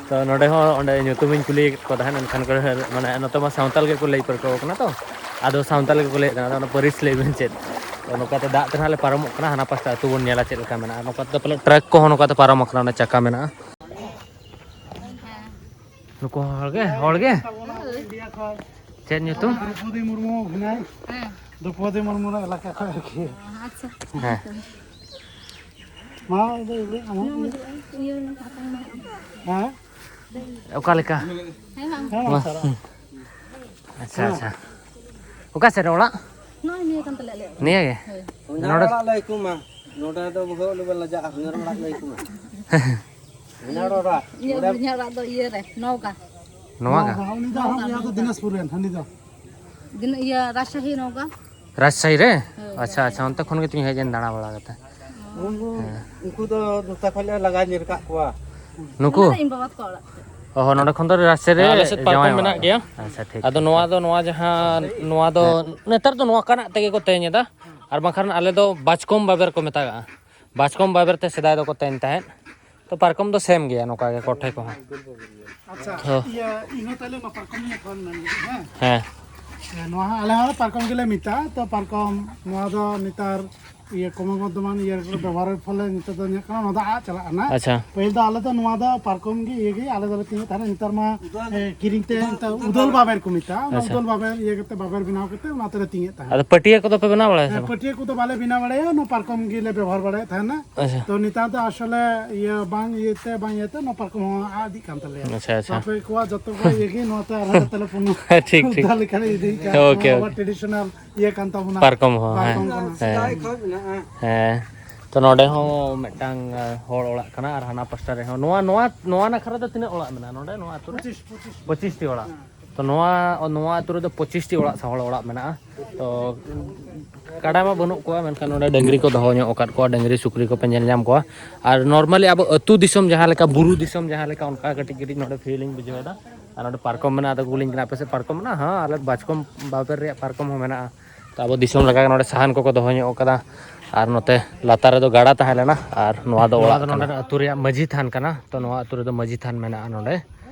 ᱛᱚ ᱱᱚᱰᱮ ᱦᱚᱸ ᱚᱸᱰᱮ ᱧᱩᱛᱩᱢᱤᱧ ᱠᱩᱞᱤᱭᱮᱫ ᱠᱚ ᱛᱟᱦᱮᱸᱫ, ᱮᱱᱠᱷᱟᱱ ᱠᱚ ᱢᱟᱱᱮ ᱱᱚᱛᱮ ᱢᱟ ᱥᱟᱶᱛᱟᱞ ᱜᱮᱠᱚ ᱞᱟᱹᱭ ᱯᱟᱹᱨᱠᱟᱹᱣ ᱠᱟᱱᱟ ᱛᱚ, ᱟᱫᱚ ᱥᱟᱶᱛᱟᱞ ᱜᱮᱠᱚ ᱞᱟᱹᱭᱮᱫ ᱠᱟᱱᱟ, ᱟᱫᱚ ᱚᱱᱟ ᱯᱟᱹᱨᱤᱥ ᱞᱟᱹᱭ ᱵᱮᱱ ᱪᱮᱫ? ᱛᱚ ᱱᱚᱝᱠᱟᱛᱮ ᱫᱟᱜ ᱛᱮ ᱱᱟᱦᱟᱜ ᱞᱮ ᱯᱟᱨᱚᱢᱚᱜ ᱠᱟᱱᱟ, ᱦᱟᱱᱟ ᱯᱟᱥᱴᱟ ᱟᱹᱛᱩ ᱵᱚᱱ ᱧᱮᱞᱟ ᱪᱮᱫ ᱞᱮᱠᱟ ᱢᱮᱱᱟᱜᱼᱟ᱾ ᱱᱚᱝᱠᱟ ᱛᱮᱫᱚ ᱯᱟᱞᱮ ᱴᱨᱟᱠ ᱠᱚᱦᱚᱸ ᱱᱚᱝᱠᱟᱛᱮ ᱯᱟᱨᱚᱢ ᱟᱠᱟᱱᱟ, ᱚᱱᱟ ᱪᱟᱠᱟ ᱢᱮᱱᱟᱜᱼᱟ᱾ ᱱᱩᱠᱩ ᱦᱚᱲ ᱜᱮ, ᱦᱚᱲ ᱜᱮ᱾ ᱪᱮᱫ ᱧᱩᱛᱩᱢ? ᱫᱨᱳᱯᱚᱫᱤ ᱢᱩᱨᱢᱩ ᱦᱮᱱᱟᱭ᱾ ᱫᱨᱳᱯᱚᱫᱤ ᱢᱩᱨᱢᱩ ᱮᱞᱟᱠᱟ ᱠᱷᱚᱱ ᱟᱨᱠᱤ᱾ ᱟᱪᱪᱷᱟ᱾ ᱦᱮᱸ᱾ ᱢᱟ ᱤᱫᱤ ᱤᱫᱤ ᱟᱢ ᱦᱚᱸ ᱤᱫᱤ᱾ ᱦᱮᱸ᱾ ᱚᱠᱟ ᱞᱮᱠᱟ? ᱦᱮᱸ, ᱢᱟ ᱥᱟᱨᱟ᱾ ᱟᱪᱪᱷᱟ, ᱟᱪᱪᱷᱟ᱾ ᱚᱠᱟ ᱥᱮᱫ ᱨᱮ ᱚᱲᱟᱜ? ᱱᱚᱜᱼᱚᱭ ᱱᱤᱭᱟᱹ ᱠᱟᱱ ᱛᱟᱞᱮᱭᱟ ᱟᱞᱮᱭᱟᱜ ᱫᱚ᱾ ᱱᱤᱭᱟᱹ ᱜᱮ? ᱦᱚᱧᱦᱟᱨ ᱚᱲᱟᱜ ᱞᱟᱹᱭ ᱟᱠᱚ ᱢᱟ᱾ ᱱᱚᱰᱮ ᱫᱚ ᱵᱚᱦᱚᱜ ᱞᱮ ᱞᱟᱡᱟᱜᱼᱟ, ᱦᱚᱧᱦᱟᱨ ᱚᱲᱟᱜ ᱞᱟᱹᱭ ᱟᱠᱚ ᱢᱟ᱾ ᱦᱚᱧᱦᱟᱨ ᱚᱲᱟᱜ᱾ ᱤᱧᱟᱹᱜ ᱦᱚᱧᱦᱟᱨ ᱚᱲᱟᱜ ᱫᱚ ᱤᱭᱟᱹ ᱨᱮ, ᱱᱚᱣᱜᱟ᱾ ᱱᱚᱣᱟ ᱜᱮ? ᱩᱱᱤ ᱫᱚ ᱟᱨᱦᱚᱸ ᱤᱭᱟᱹ ᱫᱚ ᱫᱤᱱᱟᱡᱽᱯᱩᱨ ᱨᱮᱱ, ᱦᱟᱹᱱᱤ ᱫᱚ᱾ ᱫᱤᱱ ᱤᱭᱟᱹ ᱨᱟᱡᱽᱥᱟᱦᱤ ᱱᱚᱣᱜᱟ᱾ ᱨᱟᱡᱽᱥᱟᱦᱤ ᱨᱮ? ᱦᱳᱭ, ᱟᱪᱪᱷᱟ, ᱟᱪᱪᱷᱟ, ᱚᱱᱛᱮ ᱠᱷᱚᱱ ᱜᱮ ᱛᱤᱧ ᱦᱮᱡ ᱮᱱ ᱫᱟᱬᱟ ᱵᱟᱲᱟ ᱠᱟᱛᱮ᱾ ᱩᱱᱠᱩ, ᱩᱱᱠᱩ ᱫᱚ ᱱᱚᱛᱮ ᱠᱷᱚᱱ ᱞᱮ ᱞᱟᱜᱟ ᱧᱤᱨ ᱠᱟᱜ ᱠᱚᱣᱟ᱾ ᱱᱩᱠᱩ? ᱚᱱᱟ ᱫᱚ ᱤᱧ ᱵᱟᱵᱟ ᱛᱟᱠᱚ ᱚᱲᱟᱜ ᱛᱮ᱾ ᱚ ᱦᱚᱸ, ᱱᱚᱰᱮ ᱠᱷᱚᱱ ᱫᱚ ᱨᱟᱡᱽᱥᱟᱦᱤ ᱨᱮ ᱦᱮᱸ, ᱟᱞᱮ ᱥᱮᱫ ᱯᱟᱨᱠᱚᱢ ᱡᱟᱶᱟᱭ ᱢᱮᱱᱟᱜ ᱚᱲᱟᱜ᱾ ᱜᱮᱭᱟ᱾ ᱟᱪᱪᱷᱟ, ᱴᱷᱤᱠ, ᱟᱫᱚ ᱴᱷᱤᱠ᱾ ᱱᱚᱣᱟ ᱫᱚ, ᱱᱚᱣᱟ ᱡᱟᱦᱟᱸ, ᱱᱚᱣᱟ ᱫᱚ ᱱᱮᱛᱟᱨ ᱫᱚ ᱱᱚᱝᱠᱟᱱᱟᱜ ᱛᱮᱜᱮ ᱠᱚ ᱛᱮᱧ ᱮᱫᱟ, ᱟᱨ ᱵᱟᱝᱠᱷᱟᱱ ᱟᱞᱮ ᱫᱚ ᱵᱟᱪᱠᱚᱢ ᱵᱟᱵᱮᱨ ᱠᱚ ᱢᱮᱛᱟᱜᱟᱜᱼᱟ᱾ ᱵᱟᱪᱠᱚᱢ ᱵᱟᱵᱮᱨ ᱛᱮ ᱥᱮᱫᱟᱭ ᱫᱚᱠᱚ ᱛᱮᱧ ᱛᱟᱦᱮᱸᱫ᱾ ᱛᱚ ᱯᱟᱨᱠᱚᱢ ᱫᱚ ᱥᱮᱢ ᱜᱮᱭᱟ ᱱᱚᱝᱠᱟ ᱜᱮ ᱠᱚᱴᱷᱮ ᱠᱚᱦᱚᱸ᱾ ᱟᱪᱪᱷᱟ, ᱦᱚᱸ᱾ ᱤᱭᱟᱹ, ᱤᱧ ᱦᱚᱸ ᱛᱟᱦᱞᱮ ᱱᱚᱣᱟ ᱯᱟᱨᱠᱚᱢ ᱤᱧ ᱯᱷᱳᱱ ᱞᱮᱱ ᱜᱮ, ᱦᱮᱸ? ᱦᱮᱸ᱾ ᱦᱮᱸ, ᱱᱚᱣᱟ ᱦᱚᱸ ᱟᱞᱮ ᱦᱚᱸ ᱯᱟᱨᱠᱚᱢ ᱜᱮᱞᱮ ᱢᱮᱛᱟᱜᱼᱟ᱾ ᱛᱚ ᱯᱟᱨᱠᱚᱢ, ᱱᱚᱣᱟ ᱫᱚ ᱱᱮᱛᱟᱨ ᱤᱭᱟᱹ ᱠᱨᱚᱢᱚᱵᱚᱨᱫᱷᱚᱢᱟᱱ ᱤᱭᱟᱹ ᱨᱮ ᱵᱮᱵᱚᱦᱟᱨ ᱯᱷᱚᱞᱮ ᱱᱤᱛᱚᱜ ᱫᱚ ᱧᱮᱞᱚᱜ ᱠᱟᱱᱟ, ᱱᱚᱣᱟ ᱫᱚ ᱟᱫ ᱪᱟᱞᱟᱜ ᱠᱟᱱᱟ᱾ ᱟᱪᱪᱷᱟ᱾ ᱯᱟᱹᱦᱤᱞ ᱫᱚ ᱟᱞᱮ ᱫᱚ ᱱᱚᱣᱟ ᱫᱚ ᱯᱟᱨᱠᱚᱢ ᱜᱮ ᱤᱭᱟᱹ ᱜᱮ ᱟᱞᱮ ᱫᱚᱞᱮ ᱛᱤᱧᱮᱫ ᱛᱟᱦᱮᱱᱟ᱾ ᱱᱮᱛᱟᱨ ᱢᱟ, ᱮ, ᱠᱤᱨᱤᱧ ᱛᱮ ᱱᱮᱛᱟᱨ ᱩᱫᱟᱹᱞ ᱵᱟᱵᱮᱨ ᱠᱚ ᱢᱮᱛᱟᱜᱼᱟ᱾ ᱚᱱᱟ ᱟᱪᱪᱷᱟ᱾ ᱩᱫᱟᱹᱞ ᱵᱟᱵᱮᱨ ᱤᱭᱟᱹ ᱠᱟᱛᱮ ᱵᱟᱵᱮᱨ ᱵᱮᱱᱟᱣ ᱠᱟᱛᱮ ᱚᱱᱟ ᱛᱮᱞᱮ ᱛᱤᱧᱮᱫ ᱛᱟᱦᱮᱱᱟ᱾ ᱟᱫᱚ ᱯᱟᱹᱴᱭᱟᱹ ᱠᱚᱫᱚ ᱯᱮ ᱵᱮᱱᱟᱣ ᱵᱟᱲᱟᱭᱟ ᱥᱮ ᱦᱮᱸ, ᱵᱟᱝ? ᱯᱟᱹᱴᱭᱟᱹ ᱠᱚᱫᱚ ᱵᱟᱞᱮ ᱵᱮᱱᱟᱣ ᱵᱟᱲᱟᱭᱟ, ᱱᱚᱣᱟ ᱯᱟᱨᱠᱚᱢ ᱜᱮᱞᱮ ᱵᱮᱵᱚᱦᱟᱨ ᱵᱟᱲᱟᱭᱮᱫ ᱛᱟᱦᱮᱱᱟ᱾ ᱟᱪᱪᱷᱟ᱾ ᱛᱚ ᱱᱮᱛᱟᱨ ᱫᱚ ᱟᱥᱚᱞᱮ ᱤᱭᱟᱹ ᱵᱟᱝ ᱤᱭᱟᱹᱛᱮ, ᱵᱟᱝ ᱤᱭᱟᱹᱛᱮ ᱱᱚᱣᱟ ᱯᱟᱨᱠᱚᱢ ᱦᱚᱸ ᱟᱫ ᱤᱫᱤᱜ ᱠᱟᱱ ᱛᱟᱞᱮᱭᱟ᱾ ᱟᱪᱪᱷᱟ, ᱟᱪᱪᱷᱟ᱾ ᱛᱚ ᱟᱯᱮ ᱠᱚᱣᱟᱜ ᱡᱚᱛᱚ ᱠᱚ ᱤᱭᱟᱹ ᱜᱮ ᱱᱚᱣᱟ ᱛᱮ ᱟᱨᱦᱚᱸ ᱡᱟᱛᱮ ᱞᱮ ᱯᱩᱱ-, ᱴᱷᱤᱠ, ᱴᱷᱤᱠ᱾ ᱯᱩᱱᱛᱷᱟ ᱞᱮᱠᱟᱞᱮ ᱤᱫᱤᱭᱮᱫ ᱠᱟᱱ, OK, ᱱᱚᱣᱟ OK᱾ ᱟᱵᱚᱣᱟᱜ traditional ᱤᱭᱟᱹ ᱠᱟᱱ ᱛᱟᱵᱚᱱᱟ᱾ ᱯᱟᱨᱠᱚᱢ ᱦᱚᱸ, ᱦᱮᱸ᱾ ᱯᱟᱨᱠᱚᱢ ᱠᱟᱱᱟ᱾ ᱦᱮᱸ᱾ ᱥᱮᱫᱟᱭ ᱠᱷᱚᱱ ᱢᱮᱱᱟᱜᱼᱟ᱾ ᱦᱮᱸ᱾ ᱛᱚ ᱱᱚᱰᱮ ᱦᱚᱸ ᱢᱤᱫᱴᱟᱝ, ᱟ, ᱦᱚᱲ ᱚᱲᱟᱜ ᱠᱟᱱᱟ ᱟᱨ ᱦᱟᱱᱟ ᱯᱟᱥᱴᱟ ᱨᱮᱦᱚᱸ᱾ ᱱᱚᱣᱟ, ᱱᱚᱣᱟ, ᱱᱚᱣᱟ ᱱᱟᱠᱷᱟ ᱨᱮᱫᱚ ᱛᱤᱱᱟᱹᱜ ᱚᱲᱟᱜ ᱢᱮᱱᱟᱜᱼᱟ ᱱᱚᱰᱮ, ᱱᱚᱣᱟ ᱟᱹᱛᱩ ᱨᱮ? ᱯᱚᱸᱪᱤᱥ, ᱯᱚᱸᱪᱤᱥ᱾ ᱯᱚᱸᱪᱤᱥ ᱴᱤ ᱚᱲᱟᱜ᱾ ᱦᱮᱸ᱾ ᱛᱚ ᱱᱚᱣᱟ, ᱱᱚᱣᱟ ᱟᱹᱛᱩ ᱨᱮᱫᱚ ᱯᱚᱸᱪᱤᱥ ᱴᱤ ᱚᱲᱟᱜ ᱥᱮ ᱦᱚᱲ ᱚᱲᱟᱜ ᱢᱮᱱᱟᱜᱼᱟ᱾ ᱛᱚ ᱠᱟᱰᱟ ᱢᱟ ᱵᱟᱹᱱᱩᱜ ᱠᱚᱣᱟ, ᱢᱮᱱᱠᱷᱟᱱ ᱱᱚᱰᱮ ᱰᱟᱹᱝᱨᱤ ᱠᱚ ᱫᱚᱦᱚ ᱧᱚᱜ ᱟᱠᱟᱫ ᱠᱚᱣᱟ, ᱰᱟᱹᱝᱨᱤ ᱥᱩᱠᱨᱤ ᱠᱚᱯᱮ ᱧᱮᱞ ᱧᱟᱢ ᱠᱚᱣᱟ᱾ ᱟᱨ normally ᱟᱵᱚ ᱟᱹᱛᱩ ᱫᱤᱥᱚᱢ ᱡᱟᱦᱟᱸ ᱞᱮᱠᱟ, ᱵᱩᱨᱩ ᱫᱤᱥᱚᱢ ᱡᱟᱦᱟᱸ ᱞᱮᱠᱟ, ᱚᱱᱠᱟ ᱠᱟᱹᱴᱤᱡ ᱠᱟᱹᱴᱤᱡ ᱱᱚᱰᱮ feel ᱤᱧ ᱵᱩᱡᱷᱟᱹᱣ ᱮᱫᱟ᱾ ᱟᱨ ᱱᱚᱰᱮ ᱯᱟᱨᱠᱚᱢ ᱢᱮᱱᱟᱜᱼᱟ, ᱟᱫᱚ ᱠᱩᱞᱤᱧ ᱠᱟᱱᱟ, "ᱟᱯᱮ ᱥᱮᱫ ᱯᱟᱨᱠᱚᱢ ᱢᱮᱱᱟᱜᱼᱟ?" ᱦᱮᱸ, ᱟᱞᱮ ᱵᱟᱪᱠᱚᱢ ᱵᱟᱵᱮᱨ ᱨᱮᱭᱟᱜ ᱯᱟᱨᱠᱚᱢ ᱦᱚᱸ ᱢᱮᱱᱟᱜᱼᱟ᱾ ᱛᱚ ᱟᱵᱚ ᱫᱤᱥᱚᱢ ᱞᱮᱠᱟ ᱜᱮ ᱱᱚᱰᱮ ᱥᱟᱦᱟᱱ ᱠᱚᱠᱚ ᱫᱚᱦᱚ ᱧᱚᱜ ᱠᱟᱫᱟ᱾ ᱟᱨ ᱱᱚᱛᱮ ᱞᱟᱛᱟᱨ ᱨᱮᱫᱚ ᱜᱟᱰᱟ ᱛᱟᱦᱮᱸ ᱞᱮᱱᱟ, ᱟᱨ ᱱᱚᱣᱟ ᱫᱚ ᱱᱚᱣᱟ ᱚᱲᱟᱜ ᱫᱚ ᱠᱟᱱᱟ᱾ ᱱᱚᱰᱮᱱᱟᱜ ᱟᱹᱛᱩ ᱨᱮᱭᱟᱜ ᱢᱟᱹᱡᱷᱤ ᱛᱷᱟᱱ ᱠᱟᱱᱟ᱾ ᱛᱚ ᱱᱚᱣᱟ ᱟᱹᱛᱩ ᱨᱮᱫᱚ ᱢᱟᱹᱡᱷᱤ ᱛᱷᱟᱱ ᱢᱮᱱᱟᱜᱼᱟ ᱱᱚᱰᱮ᱾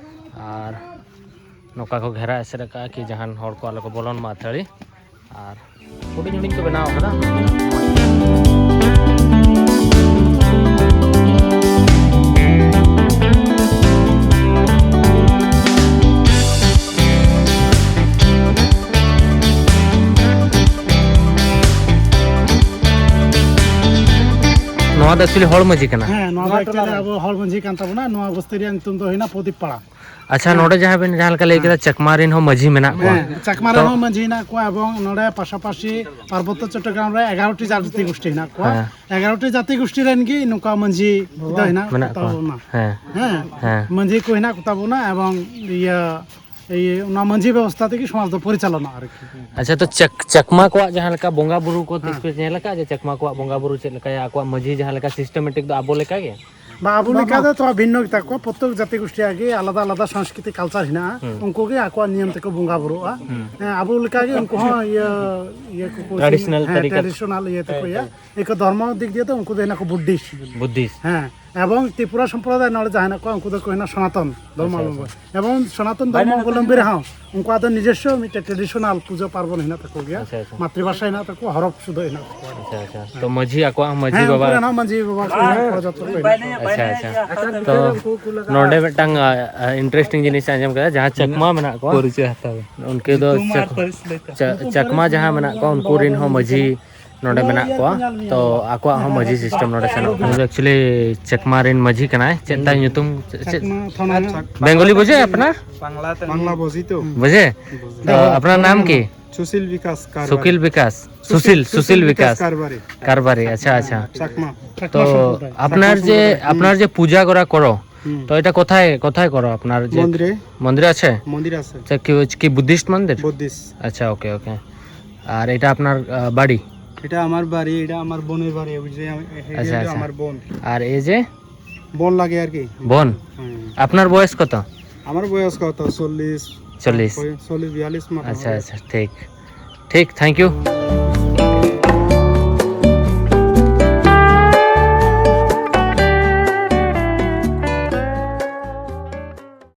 ᱟᱨ ᱱᱚᱝᱠᱟ ᱠᱚ ᱜᱷᱮᱨᱟ ᱮᱥᱮᱫ ᱟᱠᱟᱫᱼᱟ ᱠᱤ ᱡᱟᱦᱟᱱ ᱦᱚᱲ ᱠᱚ ᱟᱞᱚ ᱠᱚ ᱵᱚᱞᱚᱱ ᱢᱟ ᱟᱹᱛᱷᱟᱹᱲᱤ᱾ ᱟᱨ ᱦᱩᱰᱤᱧ ᱦᱩᱰᱤᱧ ᱠᱚ ᱵᱮᱱᱟᱣ ᱟᱠᱟᱫᱟ᱾ ᱱᱚᱣᱟ ᱫᱚ actually ᱦᱚᱲ ᱢᱟᱹᱡᱷᱤ ᱠᱟᱱᱟ᱾ ᱦᱮᱸ, ᱱᱚᱣᱟ ᱫᱚ actually ᱟᱵᱚ ᱦᱚᱲ ᱢᱟᱹᱡᱷᱤ ᱠᱟᱱ ᱛᱟᱵᱚᱱᱟ᱾ ᱱᱚᱣᱟ ᱵᱚᱥᱛᱤ ᱨᱮᱭᱟᱜ ᱧᱩᱛᱩᱢ ᱫᱚ ᱦᱩᱭᱱᱟ ᱯᱨᱚᱫᱤᱯ ᱯᱟᱲᱟ᱾ ᱟᱪᱪᱷᱟ, ᱦᱮᱸ᱾ ᱱᱚᱰᱮ ᱡᱟᱦᱟᱸ ᱵᱮᱱ ᱡᱟᱦᱟᱸ ᱞᱮᱠᱟ ᱞᱟᱹᱭ ᱦᱮᱸ᱾ ᱠᱮᱫᱟ, ᱪᱟᱠᱢᱟ ᱨᱮᱱ ᱦᱚᱸ ᱢᱟᱹᱡᱷᱤ ᱢᱮᱱᱟᱜ ᱠᱚᱣᱟ᱾ ᱦᱮᱸ, ᱪᱟᱠᱢᱟ ᱛᱚ ᱨᱮᱱ ᱦᱚᱸ ᱢᱟᱹᱡᱷᱤ ᱦᱮᱱᱟᱜ ᱠᱚᱣᱟ, ᱮᱵᱚᱝ ᱱᱚᱰᱮ ᱯᱟᱥᱟᱯᱟᱥᱤ ᱯᱟᱨᱵᱚᱛᱛᱚ ᱪᱚᱴᱴᱚᱜᱨᱟᱢ ᱨᱮ ᱮᱜᱟᱨᱚ ᱴᱤ ᱡᱟᱹᱛᱤ ᱜᱳᱥᱴᱤ ᱦᱮᱱᱟᱜ ᱠᱚᱣᱟ᱾ ᱦᱮᱸ᱾ ᱮᱜᱟᱨᱚ ᱴᱤ ᱡᱟᱹᱛᱤ ᱜᱳᱥᱴᱤ ᱨᱮᱱ ᱜᱮ ᱱᱚᱝᱠᱟ ᱢᱟᱹᱡᱷᱤ ᱫᱚ ᱦᱮᱱᱟᱜ ᱢᱮᱱᱟᱜ ᱠᱚᱛᱟ ᱠᱚᱣᱟ᱾ ᱵᱚᱱᱟ᱾ ᱦᱮᱸ᱾ ᱦᱮᱸ, ᱦᱮᱸ᱾ ᱢᱟᱹᱡᱷᱤ ᱠᱚ ᱦᱮᱱᱟᱜ ᱠᱚᱛᱟ ᱵᱚᱱᱟ, ᱮᱵᱚᱝ ᱤᱭᱟᱹ, ᱤᱭᱟᱹ, ᱚᱱᱟ ᱢᱟᱹᱡᱷᱤ ᱵᱮᱵᱚᱥᱛᱷᱟ ᱛᱮᱜᱮ ᱥᱚᱢᱟᱡᱽ ᱫᱚ ᱯᱚᱨᱤᱪᱟᱞᱚᱱᱟ ᱟᱨᱠᱤ᱾ ᱟᱪᱪᱷᱟ, ᱛᱚ ᱪᱟᱠ-, ᱪᱟᱠᱢᱟ ᱠᱚᱣᱟᱜ ᱡᱟᱦᱟᱸ ᱞᱮᱠᱟ ᱵᱚᱸᱜᱟ ᱵᱩᱨᱩ ᱠᱚ ᱛᱤᱥ ᱦᱮᱸ᱾ ᱯᱮ ᱧᱮᱞ ᱟᱠᱟᱫᱼᱟ ᱡᱮ ᱪᱟᱠᱢᱟ ᱠᱚᱣᱟᱜ ᱵᱚᱸᱜᱟ ᱵᱩᱨᱩ ᱪᱮᱫ ᱞᱮᱠᱟᱭᱟ, ᱟᱠᱚᱣᱟᱜ ᱢᱟᱹᱡᱷᱤ ᱡᱟᱦᱟᱸ ᱞᱮᱠᱟ systematic ᱫᱚ ᱟᱵᱚ ᱞᱮᱠᱟ ᱜᱮ? ᱵᱟ, ᱟᱵᱚ ᱵᱟᱝ, ᱞᱮᱠᱟ ᱵᱟᱝ᱾ ᱫᱚ ᱛᱷᱚᱲᱟ ᱵᱷᱤᱱᱱᱚ ᱜᱮᱛᱟ ᱠᱚᱣᱟ᱾ ᱯᱨᱚᱛᱛᱮᱠ ᱡᱟᱹᱛᱤ ᱜᱳᱥᱴᱤᱭᱟᱜ ᱜᱮ ᱟᱞᱟᱫᱟ ᱟᱞᱟᱫᱟ ᱥᱚᱝᱥᱠᱨᱤᱛᱤ culture ᱦᱮᱱᱟᱜᱼᱟ᱾ ᱦᱩᱸ᱾ ᱩᱱᱠᱩ ᱜᱮ ᱟᱠᱚᱣᱟᱜ ᱱᱤᱭᱚᱢ ᱛᱮᱠᱚ ᱵᱚᱸᱜᱟ ᱵᱩᱨᱩᱜᱼᱟ᱾ ᱦᱩᱸ᱾ ᱦᱮᱸ, ᱟᱵᱚ ᱞᱮᱠᱟ ᱜᱮ ᱩᱱᱠᱩ ᱦᱚᱸ ᱤᱭᱟᱹ, ᱤᱭᱟᱹ ᱠᱚᱠᱚ traditional ᱦᱮᱸ, ᱛᱟᱹᱨᱤᱠᱟ᱾ Traditional ᱤᱭᱟᱹ ᱛᱮᱠᱚ ᱤᱭᱟᱹ᱾ ᱮᱠᱚ ᱫᱷᱚᱨᱢᱚ ᱫᱤᱠ ᱫᱤᱭᱮ ᱫᱚ ᱩᱱᱠᱩ ᱫᱚ ᱦᱮᱱᱟᱜ ᱠᱚ Buddhist᱾ Buddhist᱾ ᱦᱮᱸ, ᱮᱵᱚᱝ ᱛᱨᱤᱯᱩᱨᱟ ᱥᱚᱢᱯᱨᱚᱫᱟᱭ ᱱᱚᱰᱮ ᱡᱟᱦᱟᱸ ᱦᱮᱱᱟᱜ ᱠᱚᱣᱟ, ᱩᱱᱠᱩ ᱫᱚᱠᱚ ᱦᱮᱱᱟᱜ ᱥᱚᱱᱟᱛᱚᱱ ᱫᱷᱚᱨᱢᱚ ᱟᱪᱪᱷᱟ, ᱟᱪᱪᱷᱟ᱾ ᱚᱵᱚᱞᱚᱢᱵᱚᱱ᱾ ᱮᱵᱚᱝ ᱥᱚᱱᱟᱛᱚᱱ ᱫᱷᱚᱨᱢᱚ ᱚᱵᱚᱞᱚᱢᱵᱚᱱ ᱨᱮᱦᱚᱸ ᱩᱱᱠᱩᱣᱟᱜ ᱫᱚ ᱱᱤᱡᱚᱥᱥᱚ ᱢᱤᱫᱴᱮᱡ traditional ᱯᱩᱡᱟᱹ ᱯᱟᱨᱵᱚᱱ ᱦᱮᱱᱟᱜ ᱛᱟᱠᱚ ᱜᱮᱭᱟ᱾ ᱟᱪᱪᱷᱟ, ᱟᱪᱪᱷᱟ᱾ ᱢᱟᱛᱨᱤᱵᱷᱟᱥᱟ ᱦᱮᱱᱟᱜ ᱛᱟᱠᱚᱣᱟ, ᱦᱚᱨᱚᱯ ᱥᱩᱫᱷᱟᱹ ᱦᱮᱱᱟᱜ ᱛᱟᱠᱚᱣᱟ᱾ ᱟᱪᱪᱷᱟ, ᱟᱪᱪᱷᱟ᱾ ᱛᱚ ᱢᱟᱹᱡᱷᱤ ᱟᱠᱚᱣᱟᱜ ᱦᱚᱸ ᱢᱟᱹᱡᱷᱤ ᱦᱮᱸ, ᱩᱱᱠᱩ ᱵᱟᱵᱟ᱾ ᱨᱮᱱ ᱦᱚᱸ ᱢᱟᱹᱡᱷᱤ ᱵᱟᱵᱟ ᱠᱚ ᱦᱮᱱᱟᱜ ᱠᱚᱣᱟ, ᱡᱚᱛᱚ ᱠᱚ ᱦᱮᱱᱟᱜ ᱠᱚᱣᱟ᱾ ᱟᱪᱪᱷᱟ, ᱟᱪᱪᱷᱟ᱾ ᱛᱚ ᱱᱚᱰᱮ ᱢᱤᱫᱴᱟᱝ, ᱟ, ᱟ, interesting ᱡᱤᱱᱤᱥ ᱟᱸᱡᱚᱢ ᱠᱮᱫᱟ, ᱡᱟᱦᱟᱸ ᱪᱟᱠᱢᱟ ᱢᱮᱱᱟᱜ ᱠᱚᱣᱟ, ᱯᱚᱨᱤᱪᱚᱭ ᱦᱟᱛᱟᱣ ᱵᱤᱱ᱾ ᱩᱱᱠᱩ ᱫᱚ ᱧᱩᱛᱩᱢ ᱟᱨ ᱪᱟᱠ-, ᱯᱟᱹᱨᱤᱥ ᱞᱟᱹᱭ ᱛᱟᱢ᱾ ᱪᱟ-, ᱪᱟᱠᱢᱟ ᱡᱟᱦᱟᱸ ᱢᱮᱱᱟᱜ ᱠᱚᱣᱟ, ᱩᱱᱠᱩ ᱨᱮᱱ ᱦᱚᱸ ᱢᱟᱹᱡᱷᱤ ᱱᱚᱰᱮ ᱢᱮᱱᱟᱜ ᱠᱚᱣᱟ᱾ ᱛᱚ ᱟᱠᱚᱣᱟᱜ ᱦᱚᱸ ᱢᱟᱹᱡᱷᱤ system ᱱᱚᱰᱮ ᱥᱮᱱᱚᱜ ᱠᱟᱱᱟ᱾ ᱩᱱᱤ ᱫᱚ actually ᱪᱟᱠᱢᱟ ᱨᱮᱱ ᱢᱟᱹᱡᱷᱤ ᱠᱟᱱᱟᱭ᱾ ᱪᱮᱫ ᱛᱟᱭ ᱧᱩᱛᱩᱢ? ᱪᱮᱫ, ᱪᱮᱫ? ᱪᱟᱠᱢᱟ ᱛᱷᱟᱱᱟ ᱦᱮᱱᱟᱜ᱾ ᱵᱮᱝᱜᱚᱞᱤ ᱵᱩᱡᱷᱟᱹᱜ ᱟᱯᱱᱟᱨ? ᱵᱟᱝᱞᱟ ᱛᱮ ᱵᱟᱝᱞᱟ ᱵᱩᱡᱷᱟᱹᱜ ᱛᱚ᱾ ᱵᱩᱡᱷᱟᱹᱜ? ᱛᱚ ᱟᱯᱱᱟᱨ ᱱᱟᱢ ᱠᱤ? সুশীল বিকাশ কারবারি। সুশীল বিকাশ। সুশীল, সুশীল সুশীল বিকাশ বিকাশ। কারবারি। কারবারি, আচ্ছা, আচ্ছা। চাকমা। তো চাকমা সম্প্রদায়। আপনার চাকমা যে, সম্প্রদায়। হুম। আপনার যে পূজা করা করো, হুম। তো এটা কোথায়, কোথায় করো? আপনার যে মন্দিরে। মন্দির আছে? মন্দির আছে। আচ্ছা, কি, কি বুদ্ধিস্ট মন্দির? বুদ্ধিস্ট। আচ্ছা, ওকে, ওকে। আর এটা আপনার, আহ, বাড়ি? এটা আমার বাড়ি, এটা আমার বোনের বাড়ি, ওই যে আমি, এই যে আচ্ছা, হলো আচ্ছা। আমার বোন। আর এই যে? বোন লাগে আর কি। বোন? হুম। আপনার বয়স কত? আমার বয়স কত? চল্লিশ। চল্লিশ। ওই চল্লিশ, বিয়াল্লিশ মতো আচ্ছা, হবে। আচ্ছা, ঠিক। ঠিক, thank you।